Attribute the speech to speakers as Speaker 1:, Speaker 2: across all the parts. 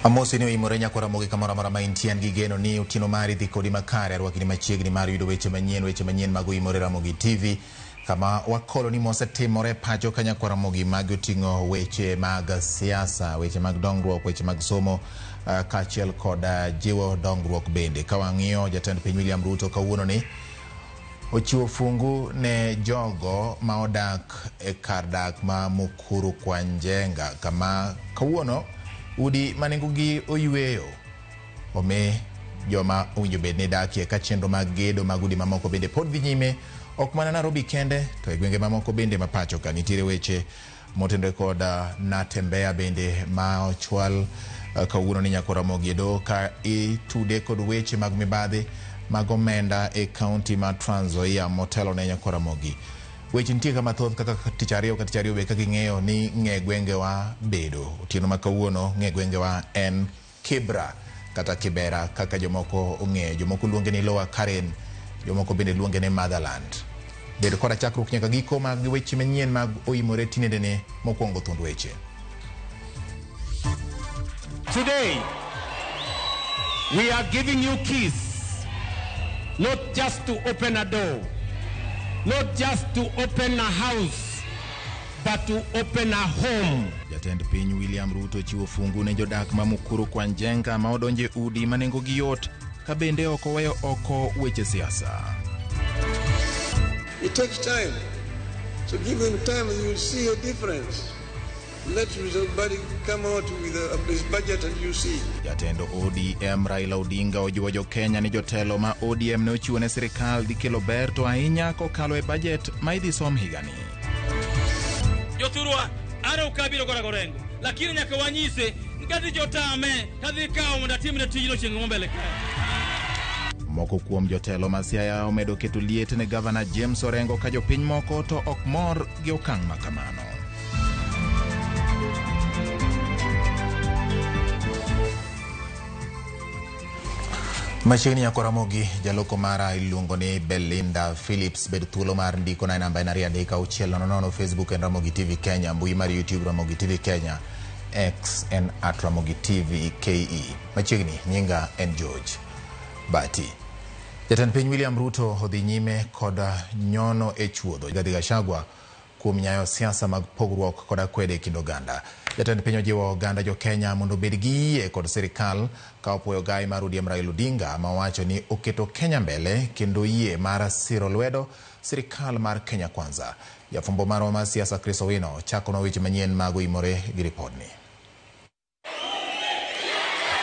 Speaker 1: Amosi ni oimore nyakwara Ramogi kamoro amora ma intie, an gi geno ni otieno mari dhi kodi makare. Arwakni machiegni mar yudo weche manyien mag Oimore Ramogi TV, kama wakolo ni mosetimore pacho ka nyakwara Ramogi magi oting'o weche mag siasa, weche mag dongruok, weche mag somo, kaachiel kod jiwo dongruok bende. Ka wang'iyo jatend piny William Ruto kawuono ni ochiwo fungu ne jogo ma odak e kar dak ma Mukuru kwa Njenga, kama kawuono udi ma nengogi oyweyo omi joma owinjo bed ni dakie, ka chenro mag gedo mag udi mamoko bende pod dhi nyime, ok mana Nairobi kende to e gwenge mamoko bende ma pacho ka. Nitiere weche motenore kod Natembeya bende ma ochwal kawuono ni nyakwar Ramogi e doho ka itude kod weche mag mibadhi mag omenda e kaunti ma Trans Nzoia motelo ne nyakwar Ramogi. Weche nitie ka mathoth kaka tich ariyo ka tich ariyo be kaka ing'eyo ni ng'e gwengewa bedo. Otieno ma kawuono ng'e gwengewa en Kibra kata Kibera kaka jomoko ong'eyo. Jomoko luonge ni Lower Karen, jomoko bende luonge ni Motherland. Bed koda chakruok nyaka giko mag weche manyien mag Oimore tinendene. Mokwongo thuond weche.
Speaker 2: Today, we are giving you keys, not just to open a door, not just to open a house, but to open a home.
Speaker 1: Jatend piny William Ruto chiwo fungu ne jodak ma Mukuru kwa Njenga ma odonje udi ma nengogi yot, ka bende ok oweyo oko weche siasa.
Speaker 3: It takes time. So give them time and you will see a difference. Let somebody come out with his budget and you see.
Speaker 1: Jatend ODM Raila Odinga ojiwo jo-Kenya ni jotelo ma ODM ne ochiwo ne sirikal dhi kelo ber to ahinya kokalo e bajet ma idhi som higani.
Speaker 4: Jothurwa, an ok abiro gorago Orengo, lakini nyaka wanyise ni kadhi jotame tadhi kawo mondo atimne tijno chieng' mo mbele kae.
Speaker 1: Moko kuom jotelo ma Siaya omedo keto liet ne gavana James Orengo ka jopiny moko to ok mor gi okang' ma kamano. Machiegni nyakwar Ramogi, jaloko mara iluongo ni Belinda Phillips. Bed thuolo mar ndiko na e namba en 23600. Facebook en Ramogi TV Kenya, mbui mar YouTube Ramogi TV Kenya, X en @RamogiTVKE. Machiegni nyinga en George Bati. Jatend piny William Ruto odhi nyime kod nyono e chuodho Rigathi Gachagua kuom nyayo siasa mag pogruok kod akwede e kind oganda. Jatend piny ojiwo oganda jo Kenya mondo obed gi yie kod sirikal ka opuoyo gai mar ODM Raila Odinga ma owacho ni oketo Kenya mbele kendo yie mar siro lwedo sirikal mar Kenya Kwanza. Jafwambo marwa mar siasa Chris Owino chakonwa weche manyien mag Oimore gi ripodni.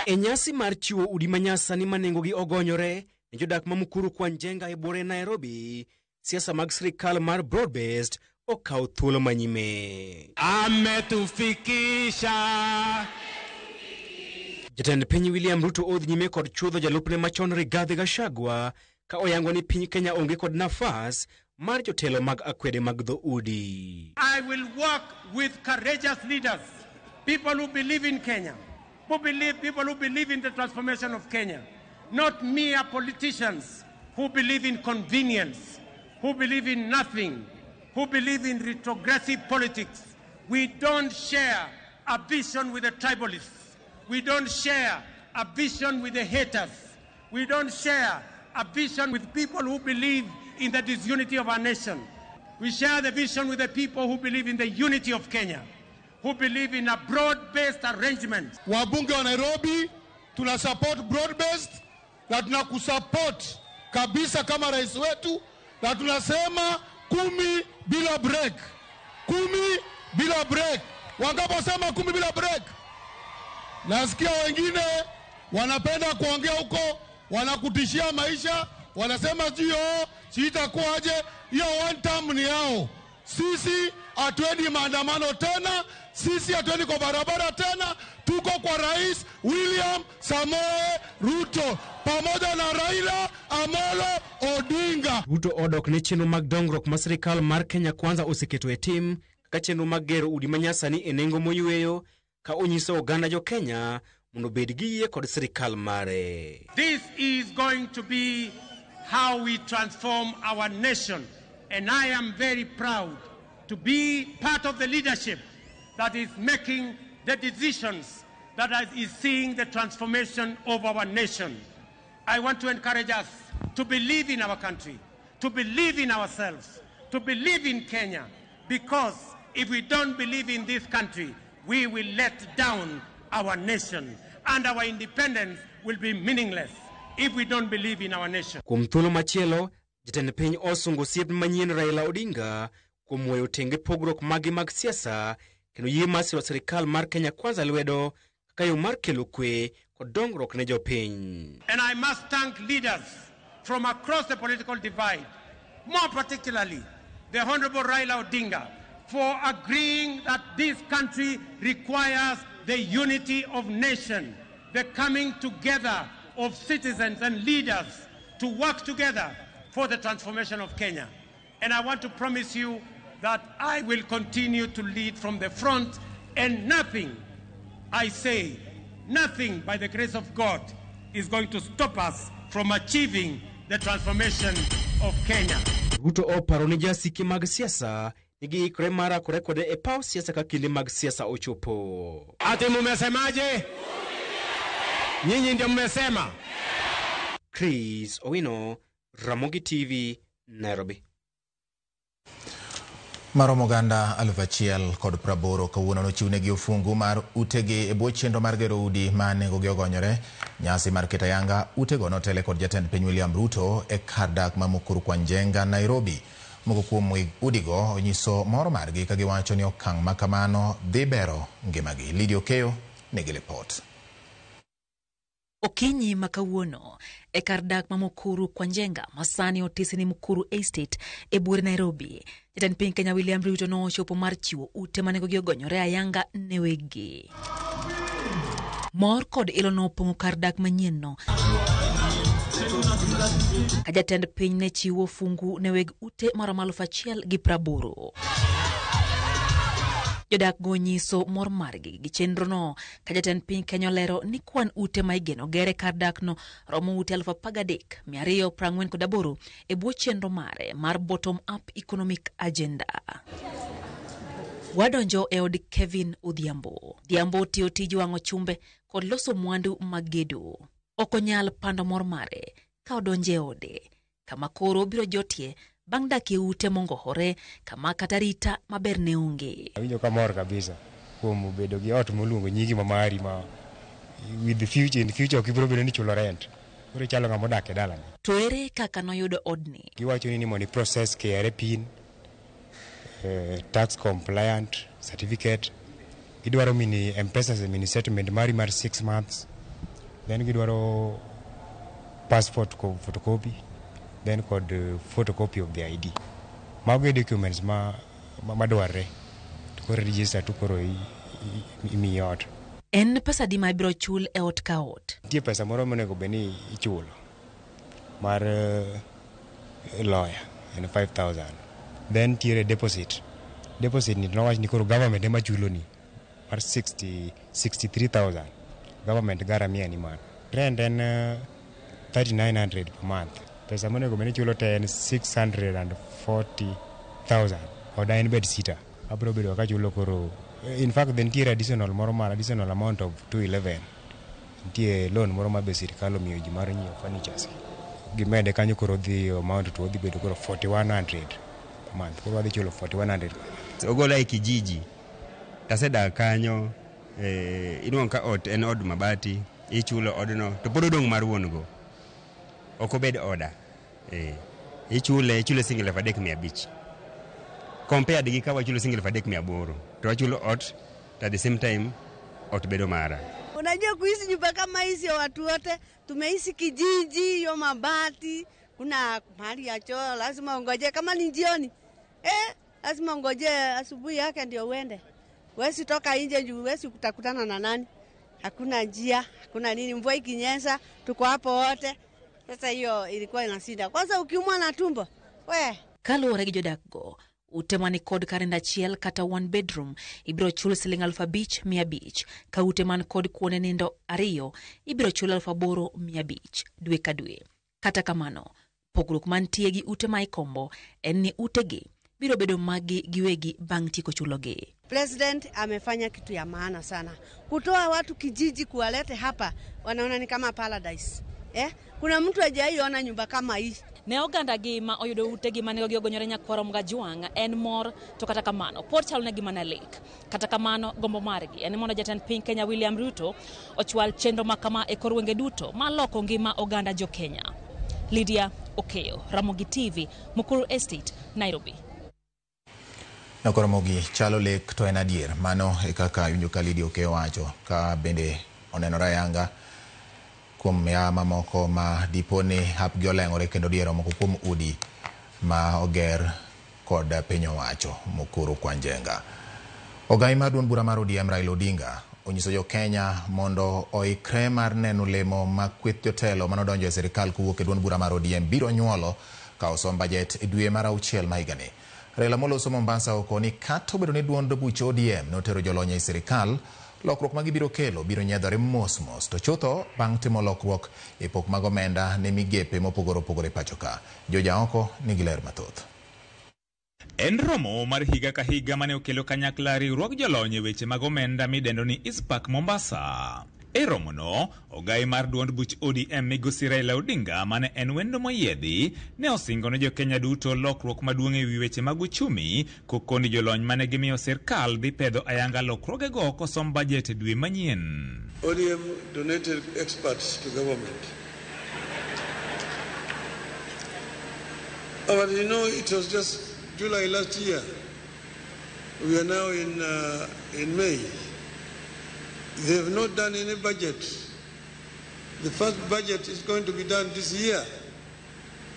Speaker 5: E nyasi mar chiwo udi manyasani ma nengogi ogonyore ne jodak ma Mukuru kwa Njenga e buore Nairobi, siasa mag sirikal mar broad-based okawo thuolo manyime.
Speaker 2: Ametufikisha.
Speaker 5: Jatend piny William Ruto odhi nyime kod chuodho jalupne machon Rigathi Gachagua ka oyango ni piny Kenya onge kod nafas mar jotelo mag akwede mag dhoudi.
Speaker 2: I will work with courageous leaders, people who believe in Kenya, people who believe in the transformation of Kenya, not mere politicians who believe in convenience, who believe in nothing, who believe in retrogressive politics. We don't share a vision with the tribalists. We don't share a vision with the haters. We don't share a vision with people who believe in the disunity of our nation. We share the vision with the people who believe in the unity of Kenya, who believe in a broad-based arrangement.
Speaker 6: Wabunge wa Nairobi, tuna support broad-based na tunakusupport kabisa kama rais wetu, na tunasema 10 bila break. 10 bila break. Wangaposema 10 bila break? Nasikia wengine wanapenda kuongea huko, wanakutishia maisha, wanasema sijui sijui itakuwaje. Hiyo one term ni yao. Sisi hatuendi maandamano tena, sisi hatuendi kwa barabara tena, tuko kwa Rais William Samoei Ruto pamoja na Raila Amolo Odinga.
Speaker 5: Ruto odok ne chenro mag dongruok ma sirikal mar Kenya Kwanza oseketo e tim kaka chenro mag gero udi manyasani e nengo moyweyo, ka onyiso oganda jo Kenya mondo obed gi yie kod sirikal mare.
Speaker 2: This is going to be how we transform our nation, and I am very proud to be part of the leadership that is making the decisions that is seeing the transformation of our nation. I want to encourage us to believe in our country, to believe in ourselves, to believe in Kenya, because if we don't believe in this country, we will let down our nation, and our independence will be meaningless if we don't believe in our nation.
Speaker 5: Kuom thuolo machielo, jatend piny osungo osiep manyien Raila Odinga kuom weyo tenge pogruok mage mag siasa kendo yie mar siro sirikal mar Kenya Kwanza lwedo kaka yo mar kelo kwe kod dongruok ne jopiny.
Speaker 2: And I must thank leaders from across the political divide, more particularly the Honorable Raila Odinga, for agreeing that this country requires the unity of nation, the coming together of citizens and leaders to work together for the transformation of Kenya. And I want to promise you that I will continue to lead from the front, and nothing, I say, nothing by the grace of God is going to stop us from achieving the transformation of Kenya.
Speaker 5: Ruto oparo ni jasike mag siasa giikore mar rakore kode e paw siasa ka kinde mag siasa ochopo.
Speaker 2: Ati mumesemaje? Nyinyi ndio mmesema.
Speaker 5: Chris Owino, Ramogi TV, Nairobi.
Speaker 1: Maromo oganda 1,080 kawuono nochiwnegi ofungu mar utegi e bwo chenro mar gero udi ma nengogi ogonyore. Nyasi mar keto ayanga utego notele kod jatend piny William Ruto e kar dak ma Mukuru kwa Njenga, Nairobi. Moko kuom weg udigo onyiso mor margi ka giwacho ni okang' ma kamano dhi bero ngimagi. Lydia Okeyo nigi lipot.
Speaker 7: Okinyi ma kawuono e kar dak ma Mukuru kwa Njenga ma sani otisi ni Mukuru Estate e buore Nairobi, jatend piny Kenya William Ruto nochopo mar chiwo ute ma nengogi ogonyore ayanga ne weggi. Mor kod ilo nopong'o kar dak manyienno ka jatend piny ne chiwo fungu ne weg ute maromo 1,080. Jodak go nyiso mor margi gi chenrono ka jatend piny Kenya olero ni kwan ute ma igeno ger e kar dakno romo ute 13,248 e bwo chenro mare mar bottom up economic agenda. Wadonjo e od Kevin Odhiambo. Odhiambo tiyo tij wang'o chumbe kod loso mwandu mag gedo. Ok onyal pando mor mare ka odonjo e ode kama koro obiro jotie bang' dak e ute mongohore kama kata rita maber ne onge.
Speaker 8: Awinjo kamor kabisa kuom bedo gi ot moluongo nyingi ma mari ma with the future, in the future ok ibiro bedo ni ichulo rent. Koro ichalo ng'ama odak e dalani.
Speaker 7: To ere kaka noyudo odni?
Speaker 8: Giwacho ni mondo i process KRA PIN, tax compliant certificate. Gidwaro mini M-Pesa mini settlement mari mar 6 months. Then gidwaro passport photocopy, then kod photocopy of the ID. Mago e documents ma madwarre. To koro register to koro imiyi ot.
Speaker 7: En pesa adi ma ibiro chul e ot ka ot?
Speaker 8: Nitie pesa moro monego bed ni ichulo mar lawyer en 5,000. Then nitiere deposit. Deposit ni nowach ni koro government ema chuloni mar 63,000. Government garamia ni mano. Rent en 3,900 per month. Pesa monego bed ni ichulo te en 640,000. Oda en bed sita. Abiro bedo kachulo koro. In fact, then nitiere additional moro mar additional amount of 211. Nitie loan moro ma be sirikal omiyo ji mar nyiewo furnitures. Gimede kanyo koro dhi amount to odhi bedo koro 4100 per month. Koro wadhi chulo 4100.
Speaker 9: Ogola e kijiji. Tasedak kanyo, inuang'o ka ot en od mabati, ichulo odno to pod odong' mar wuon go. Ok obed oda. Ichule, ichule siling 3,500. Compared gi ka wachulo siling 3,800 to wachulo ot to at the same time ot bedo mara.
Speaker 10: Unajua kuishi nyumba kama hizi watu wote tumeishi kijiji, hiyo mabati, kuna mahali ya choo lazima ungoje kama ni jioni. Lazima ungoje asubuhi yake ndio uende. Huwezi toka nje juu huwezi kutakutana na nani. Hakuna njia, hakuna nini, mvua ikinyesha tuko hapo wote. Sasa hiyo ilikuwa ina shida. Kwanza ukiumwa na tumbo, we.
Speaker 7: Kaluwore gi jodak go, ute mani kod kar nindo achiel kata one bedroom ibiro chul siling 5,500, ka ute man kod kuonde nindo 2 ibiro chul 8,500 dwe ka dwe. Kata kamano, pogruok mantie gi ute ma ikombo en ni utegi biro bedo maggi giwegi bang' tieko chulogi.
Speaker 10: President amefanya kitu ya maana sana, kutoa watu kijiji kuwalete hapa, wanaona ni kama paradise. Kuna mtu hajaiona nyumba kama hii.
Speaker 7: Ne oganda gi ma oyudo utegi ma nengogi ogonyore nyakwaro Mgajwang' en mor, to kata kamano pod chalonegi mana lek. Kata kamano gombo margi en mondo jatend piny Kenya William Ruto ochwal chenro ma kama e kor gwenge duto ma loko ngima oganda jo Kenya. Lydia Okeyo, Ramogi TV, Mukuru Estate, Nairobi.
Speaker 1: Nyakwar Ramogi chalo lek to en adier. Mano e kaka winjo ka Lydia Okeyo wacho, ka bende onenore ayanga kuom ya mamoko ma dipo ni hapgi oleng'ore kendo diero moko kuom udi ma oger kod piny owacho Mukuru kwa Njenga. Ogai mar duond bura mar ODM Raila Odinga onyiso jo Kenya mondo oikre mar neno lemo ma kweth jotelo manodonjo e sirikal kowuok e duond bura mar ODM biro nyuolo ka osom bajet e dwe mar auchiel ma higani. Raila moloso Mombasa okoni kata obedo ni duond buch ODM notero jolony e sirikal, lokruok ma gibiro kelo biro nyiedhore mos mos, to chutho bang' timo lokruok e pok mag omenda ne migepe mopogore opogore pacho ka. Jojaoko nigi ler mathoth.
Speaker 11: En romo mar higa ka higa mane okelo kanyakla riwruog jolony e weche mag omenda midendo ni ICPAK Mombasa. E romono, ogai mar duond buch ODM migosi Raila Odinga mane en wendo moyiedhi ne osingo ne jo-Kenya duto lokruok maduong' e wi weche mag uchumi kokoni jolony mane gimiyo sirkal dhi pedho ayanga lokruogego kosom bajet e dwe manyien.
Speaker 3: ODM donated experts to government. But you know, it was just July last year. We are now in May. They have not done any budget. The first budget is going to be done this year.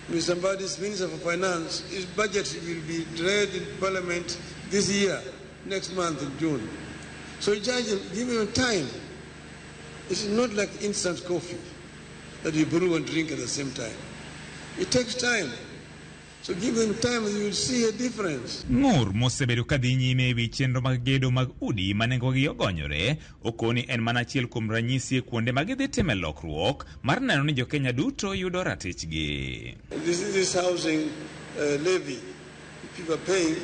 Speaker 3: Mr. Mbadi's Minister for Finance, his budget will be read in Parliament this year, next month in June. So judge him, give him time. It's not like instant coffee that you brew and drink at the same time. It takes time. So give them time and you will see a difference.
Speaker 11: Ng'ur mosebedo ka dhi nyime ewi chenro mag gedo mag udi ma nengogi ogonyore okoni en mana achiel kuom ranyisi e kuonde ma gidhi time lokruok mar neno ni jo-Kenya duto yudo ratichgi.
Speaker 3: This housing levy people are paying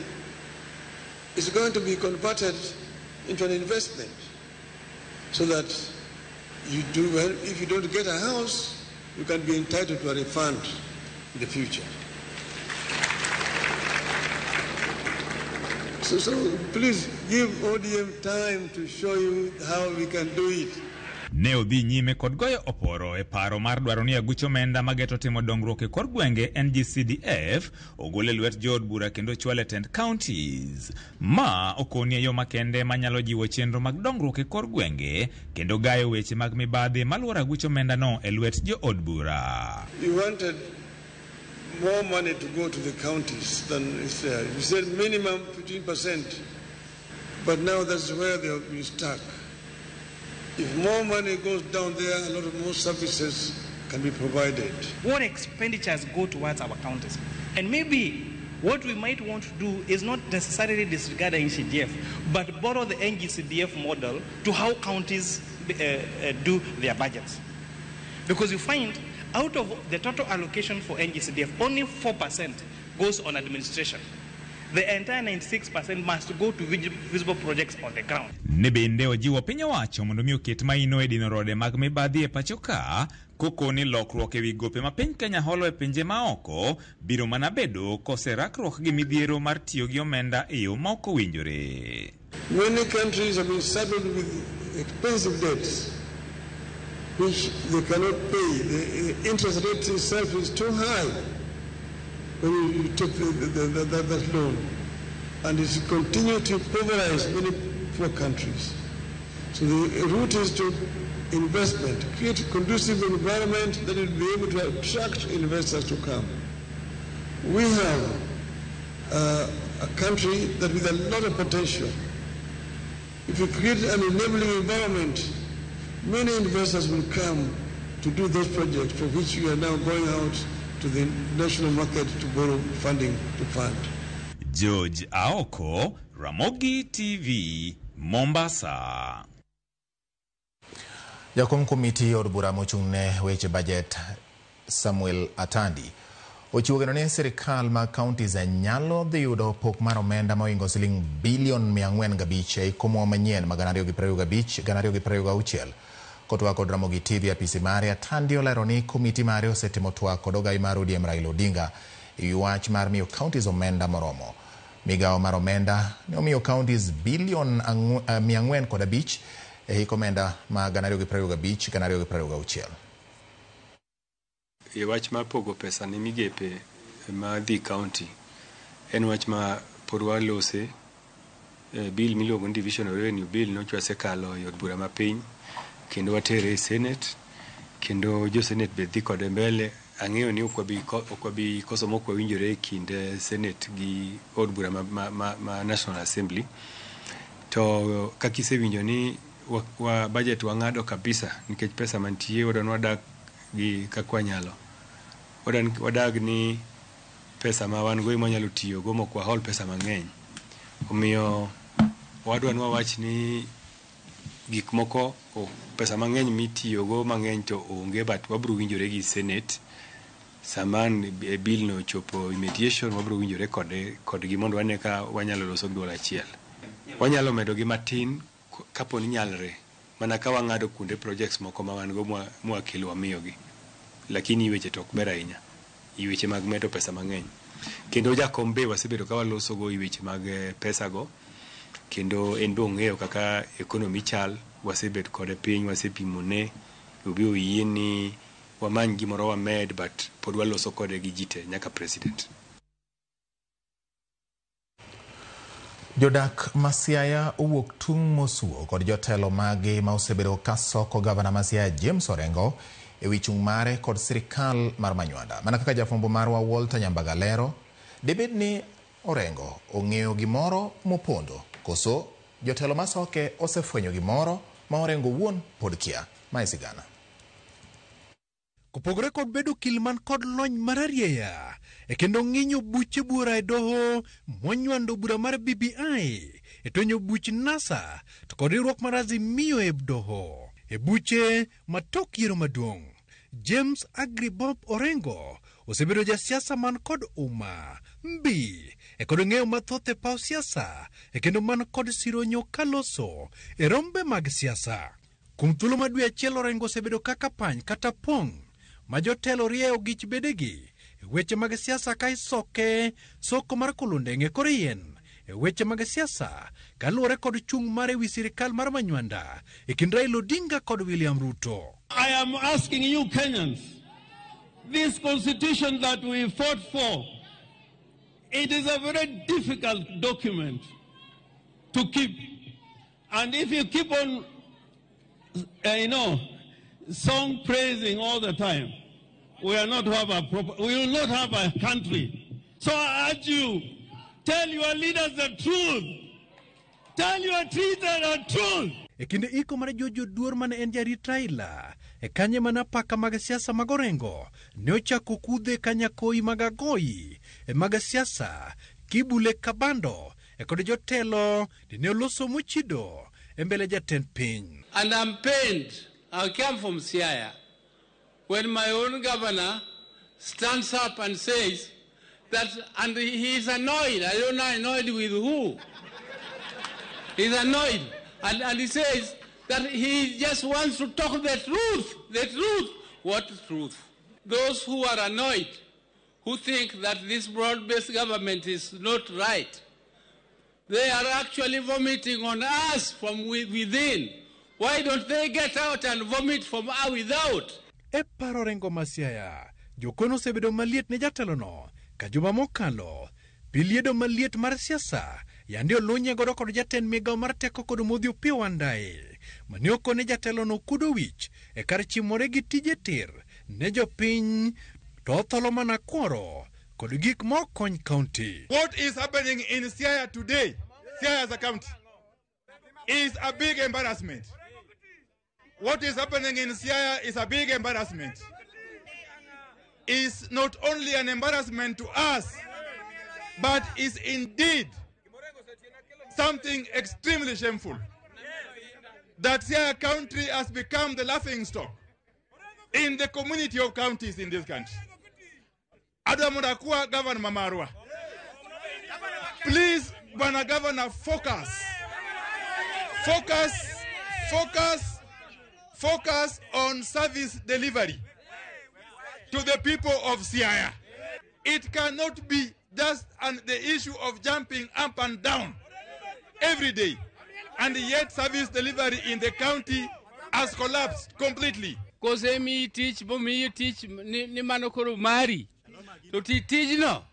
Speaker 3: is going to be converted into an investment so that you do well, if you don't get a house, you can be entitled to a refund in the future. So please give ODM time to show you how we can do it.
Speaker 11: Ne odhi nyime kod goyo oporo e paro mar dwaro ni aguch omenda mageto timo dongruok e kor gwenge NGCDF ogol e lwet jood bura kendo chwal e tend counties. Ma okoni e yo makende manyalo jiwo chenro mag dongruok e kor gwenge kendo gayo weche mag mibadhi maluoro aguch omenda no e lwet jood bura.
Speaker 3: You wanted more money to go to the counties than is there. You said minimum 15%, but now that's where they have been stuck. If more money goes down there, a lot of more services can be provided.
Speaker 12: What expenditures go towards our counties? And maybe what we might want to do is not necessarily disregard the NGCDF, but borrow the NGCDF model to how counties do their budgets. Because you find out of the total allocation for NGCDF, only 4% goes on administration. The entire 96% must go to visible projects on the ground.
Speaker 11: Ne bende ojiwo piny owacho mondo mi oket maino e dino rode mag mibadhi e pacho ka, kokoni lokruok ewi gope ma piny Kenya holo e pinje maoko biro mana bedo koserakruok gi midhiero mar tiyo gi omenda e yo ma ok owinjore.
Speaker 3: Many countries have been saddled with expensive debts which they cannot pay. The interest rate itself is too high when you take that loan. And it continues to pulverize many poor countries. So the route is to investment, create a conducive environment that will be able to attract investors to come. We have a country that with a lot of potential. If we create an enabling environment, many investors will come to do those projects for which we are now going out to the national market to borrow funding to fund.
Speaker 11: George Aoko, Ramogi TV, Mombasa.
Speaker 1: Jakom komiti od bura mochung' ne weche budget Samuel Atandi Ochiwo geno ni sirikal mag counties nyalo dhi yudo pok mar omenda mohingo siling bilion 405 e komwa manyien mag 2025 2026. Kotwak kod Ramogi TV apisi mare, Atandi olero ni komiti mare osetimo twak kod ogai mar ODM Raila Odinga ewi wach mar miyo counties omenda moromo. Migawo mar omenda ne omiyo counties bilion 405 e hik omenda mag 2025 2026.
Speaker 13: E wach mar pogo pesa ne migepe ma dhi county en wach ma pod walose. Bill miluongo ni Division of Revenue Bill nyocha wasekalo e od bura mapiny kendo watere e Senate kendo jo Senate be dhi kode mbele. Ang'eyo ni ok wabi koso mok wawinjore e kind Senate gi od bura ma National Assembly. To kaka isewinjo ni wa budget wang'ado kabisa nikech pesa mantie wadwa ni wadak gi kaka wanyalo. Wadwa ni wadag ni pesa ma wan go ema wanyalo tiyo go mok wahol pesa mang'eny. Omiyo wadwa ni wawach ni gik moko pesa mang'eny mitiyogo mang'eny to onge, but wabiro winjore gi Senate sama an e bill no ochopo e mediation, wabiro winjore kode kodgi mondo wane ka wanyalo loso gi duol achiel. Wanyalo medo gi matin kapo ni nyalre mana ka wang'ado kuonde projects moko ma wan go mwakelo wamiyogi, lakini weche to ok ber ahinya i weche mag medo pesa mang'eny. Kendo jakom be wasebedo ka waloso go i weche mag pesa go, kendo en be ong'eyo kaka economy chal. Wasebet kode piny, wasepimone obi oyie ni wamany gimoro wamed, but pod waloso kode gi ji te nyaka president.
Speaker 1: Jodak ma Siaya owuok tung' mosuo kod jotelo magi ma osebedo ka soko gavana ma Siaya James Orengo ewi chung' mare kod sirikal mar Manywanda. Mana kaka jafwambo marwa Walter Nyambaga lero, dibed ni Orengo ong'eyo gimoro mopondo koso jotelo masoke osefwenyo gimoro ma Orengo wuon pod kia. Mae sigana.
Speaker 14: Kopogore kod bedo okil man kod lony mararieya e kendo ng'inyo buche buora e doho monywando bura mar BBI e tonyo buch NASA to kod riwruok mar Azimio e doho e buche ma tok yiero maduong'. James Agri Bob Orengo osebedo jasiasa man kod uma mbi e kod ng'eyo mathoth e paw siasa e kendo man kod sironyo kaloso e rombe mag siasa. Kuom thuolo ma dwe achiel Orengo osebedo kaka pany kata pong' ma jotelo rieyo gich bedegi e weche mag siasa ka isoke soko mar kulundeng' e kor yien e weche mag siasa kaluwore kod chung' mare wi sirikal mar Manywanda e kind Raila Odinga kod William Ruto.
Speaker 15: I am asking you Kenyans, this constitution that we fought for, it is a very difficult document to keep. And if you keep on, song praising all the time, we are not have a proper, we will not have a country. So I urge you, tell your leaders the truth. Tell your leaders the truth.
Speaker 14: E kinde iko mar George Oduor mane en jarit Raila e kanye mana paka mag siasa mag Orengo ne ochako kudhe kanyakoi mag agoi e mag siasa kibule kabando e kod jotelo ne oloso mochido e mbele jatend piny.
Speaker 15: And I'm pained. I came from Siaya. When my own governor stands up and says that, and he is annoyed. I don't know annoyed with who. He's annoyed. And he says that he just wants to talk the truth. The truth. What truth? Those who are annoyed, who think that this broad-based government is not right, they are actually vomiting on us from within. Why don't they get out and vomit from without?
Speaker 14: E paro Orengo ma Siaya, jokono osebedo maliet ne jatelono ka juma mokalo pi liedo maliet mar siasa yande olunye godo kod jatend migawo mar teko kod modhi Opiyo Wandayi mane okone jatelono kudo wich e kar chimore gi tije tir ne jopiny to otholo mana kuoro kod gik ma ok kony kaunti.
Speaker 16: What is happening in Siaya today, Siaya as a county, is a big embarrassment. What is happening in Siaya is a big embarrassment. Is not only an embarrassment to us, but is indeed something extremely shameful. That Siaya County has become the laughing stock in the community of counties in this country. Adwa mondo akwa gavana ma marwa. Please, bwana governor, focus. Focus, focus, focus on service delivery to the people of Siaya. It cannot be just the issue of jumping up and down every day. And yet service delivery in the county has collapsed completely.
Speaker 15: Kosemiyi tich bomiyi tich ni, ni mano koro mari to ti tijno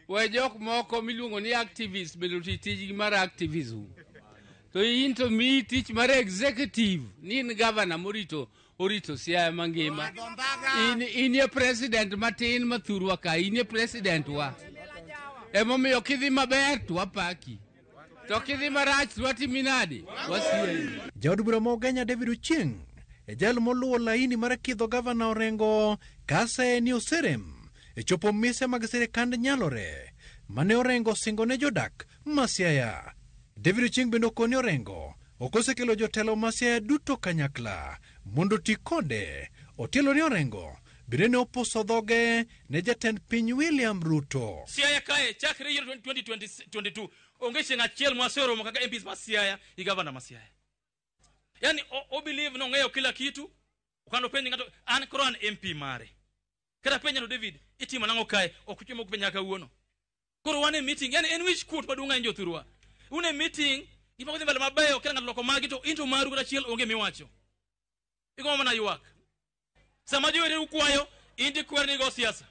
Speaker 15: we jok moko miluongo ni activist bende oti tijgi mar activism to in to miyi tich mar executive ni in gavana morito orito Siaya mangima in, in ye president matin mathurwa ka in ye president wa emomiyo kidhi maber to wapaki to kidhi marach to watimi nade wasiayi.
Speaker 14: Jaod bura ma Ugenya David Ochieng e jal moluwo laini mar kidho gavana Orengo kaseye ni oserem e chopo mise mag sirikand nyalore mane Orengo osingo ne jodak ma Siaya. David Ochieng bende okoni Orengo ok osekelo jotelo ma Siaya duto kanyakla mondo oti kode. Otielo ni Orengo bende ne opuso dhoge ne jatend piny William Ruto.
Speaker 4: Siaya kae chakre yiero 2022 onge chieng' achiel mwaseromo kaka MPs ma Siaya gi gavana ma Siaya. Yani o believe nong'eyo kila kitu. Okano penj ng'ato an koro an MP mare. Kata penja to David itimo nang'o kae ok uchimo penja kawuono. Koro wan e meeting yani en wich kuot maduong' ahinya jothurwa. Un e meeting gik moko dhi mbele mabeyo kila ng'ato loko magi to into maru kata achiel onge miwacho. Igombo mana ywak. Sama jowete ukwayo in tikwer ni go siasa.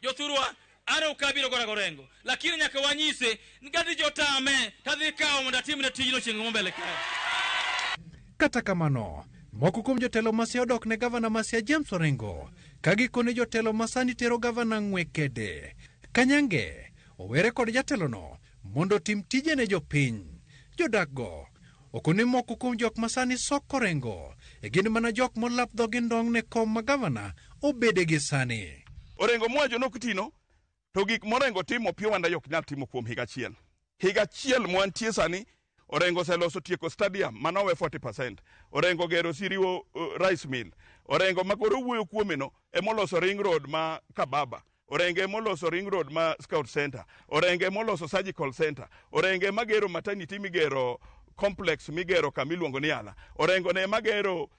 Speaker 4: Jothurwa an ok abiro gora gorengo lakini nyaka wanyise ni kadhi jotame tadhi kawo mondo atimne tijno chieng' mo mbele kae.
Speaker 14: Kata kamano, moko kuom jotelo ma Siaya odok ne gavana ma Siaya James Orengo ka gikone jotelo ma sani tero gavana ng'we kede. Kanyange owere kod jatelono mondo otim tije ne jopiny. Jodak go okone moko kuom jok ma sani soko Orengo e gin mana jok molap dhogi ndong' ne kom ma gavana obede gi sani.
Speaker 16: Orengo mwacho nok tino to gik morengo timo Opiyo Wandayi ok nyal timo kuom higa achiel. Higa achiel mwantie sani Orengo oseloso tieko stadium manowe 40%. Orengo gero Siriwo rice mill. Orengo makoro wuoyo kuome no emoloso ring road ma Kababa. Orengo emoloso ring road ma Scout Center. Orengo emoloso surgical center. Orengo ema gero maternity migero complex migero kamiluongo ni Ala. Orengo ne ema gero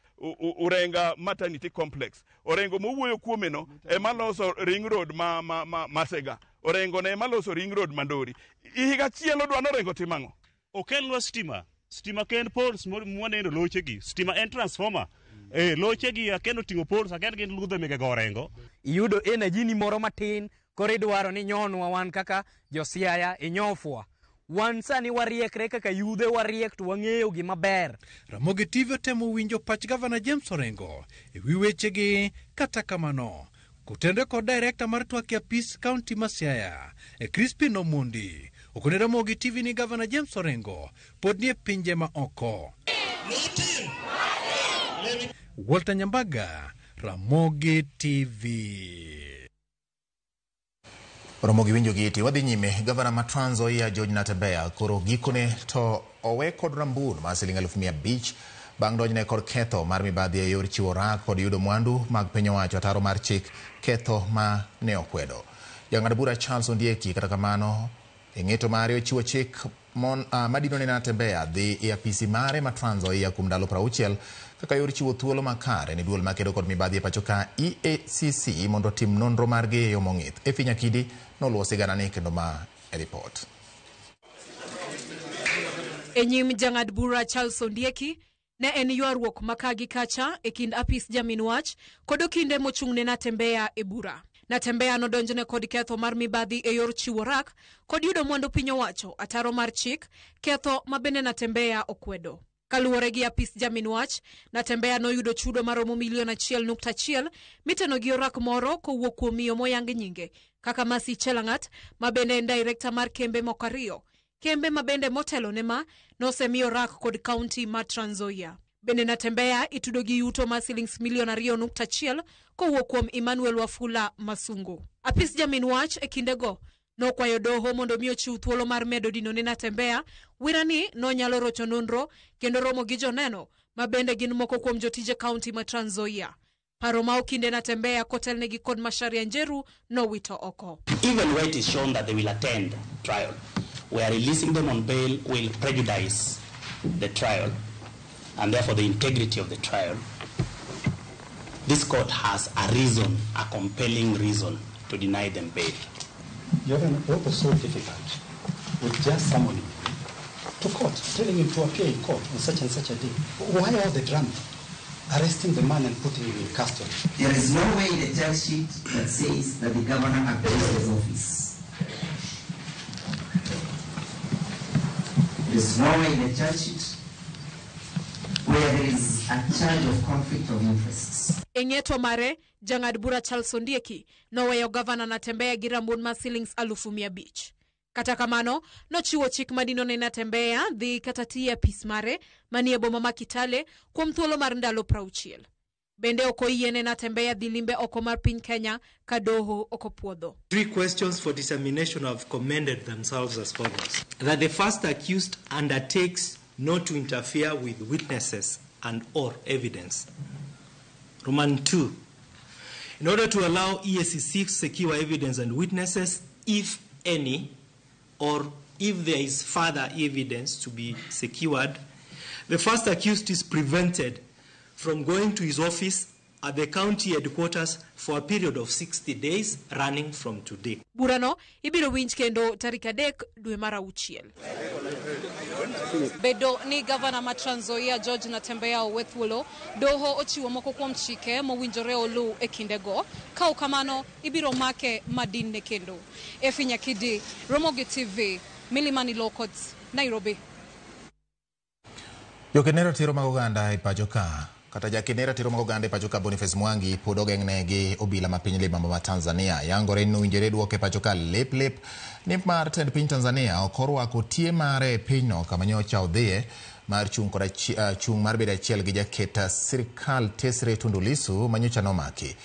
Speaker 16: Urenga maternity complex. Orengo mowuoyo kuome no ema loso ring road ma Masega. Orengo ne ema loso ring road Mandori. Higa achiel odwa ni Orengo tim ang'o?
Speaker 17: Okelnwa stima. Stima ken poles mwaneno lochegi. Stima en transformer. Lochegi aken oting'o poles, aken gin ludhe mege go Orengo.
Speaker 18: Iyudo energy ni moro matin, koro idwaro ni nyonwa wan kaka josiaya, inyofwa. Wan sani wariekre kaka yudhe wariek to wang'eyo gima ber.
Speaker 14: Ramogi TV otemo winjo pach gavana James Orengo e wi wechegi kata kamano kotenre kod director mar twak e apis kaunti ma Siaya e Crispin Omondi okone Ramogi TV ni gavana James Orengo pod nie pinje ma oko. Walter Nyambaga, Ramogi TV.
Speaker 1: Romo gi winjo gi iti wadhi nyime. Gavana ma Trans Nzoia George Natembeya koro gikone to owe kod rambun mar siling 500,000 bang' donjne kod ketho mar mibadhi e yor chiwo rak kod yudo mwandu mag piny owacho ataro mar chik ketho ma ne okwedo. Jang'ad bura Charles Ondieki kata kamano e ng'eto mare ochiwo chik madino ne Natembeya dhi e apisi mare ma Trans Nzoia kuom ndalo 60 kaka yor chiwo thuolo makare ne duol makedo kod mibadhi e pacho ka EACC mondo otim nonro margi e yo mong'ith. Efi Nyakidi noluwo siganani kendo ma e ripot.
Speaker 19: E nyim jang'ad bura Charles Ondieki ne en ywaruok ma ka gi kacha e kind apis jamin wach kod okinde mochung'ne Natembeya e bura. Natembeya nodonjne kod ketho mar mibadhi e yor chiwo rak kod yudo mwandu piny owacho ataro mar chik, ketho ma bende Natembeya okwedo. Kaluwore gi apis jamin wach, Natembeya noyudo chudo maromo milion 1.1 miteno gi orak moro kowuok kuom miyo moyang nyinge kaka Mercy Chelangat ma bende en director mar kembe moko ariyo. Kembe ma bende motelo ne ma nosemiyo rak kod kaunti ma Trans Nzoia. Bende Natembeya itudo gi yuto mar silings milion 2.1 kowuok kuom Emmanuel Wafula Masungu. Apis jamin wach e kindego nokwayo doho mondo mi ochiw thuolo mar medo dino ne Natembeya wira ni nonyalo rocho nonro kendo romo gi joneno ma bende gin moko kuom jotije kaunti ma Trans Nzoia. Paro ma okinde Natembeya kotelnegi kod Macharia Njeru nowito oko.
Speaker 20: Even where it is shown that they will attend trial, where releasing them on bail will prejudice the trial and therefore the integrity of the trial, this court has a reason, a compelling reason to deny them bail.
Speaker 21: Your Honor, what was so difficult with just summoning him to court, telling him to appear in court on such and such a day? Why all the drama? Arresting the man and putting him in custody.
Speaker 22: There is no way in the charge sheet that says that the governor abused his office. There is no way in the charge sheet where there is a charge of conflict of interests.
Speaker 19: E ng'eto mare, jang'ad bura Charles Ondieki noweyo gavana Natembeya gi rabuon mar silings 500,000. Kata kamano, nochiwo chik madino ne Natembeya dhi kata tiyo e apis mare manie boma ma Kitale kuom thuolo mar ndalo 60. Bende ok oyiene Natembeya dhi limbe oko mar piny Kenya ka doho ok opuodho.
Speaker 23: 3 questions for determination have commended themselves as follows. That the first accused undertakes not to interfere with witnesses and or evidence. Roman 2, in order to allow EACC to secure evidence and witnesses, if any, or if there is further evidence to be secured, the first accused is prevented from going to his office at the county headquarters for a period of 60 days running from today.
Speaker 19: Burano ibiro winj kendo tarik 3 dwe mar 6. Bedo ni gavana ma Trans Nzoia George Natembeya owe thuolo, doho ochiwo moko kuom chike mowinjore oluw e kindego. Ka ok kamano, ibiro make madinne kendo. Efi Nyakidi, Ramogi TV, Milimani Law Courts, Nairobi.
Speaker 1: Joked ne ratiro mag oganda e pacho ka kata jaked ne ratiro mag oganda e pacho ka Boniface Mwangi pod ogeng'ne gi obila ma piny libamba ma Tanzania. Yangore ni owinjore duoke pacho ka lep lep nimar tend piny Tanzania ok orwako tie mare e pinyno kama nyocha odhiye mar chung' kod chung' mar bedo achiel gi jaket sirikal Tesre Tundu Lissu manyocha nomaki.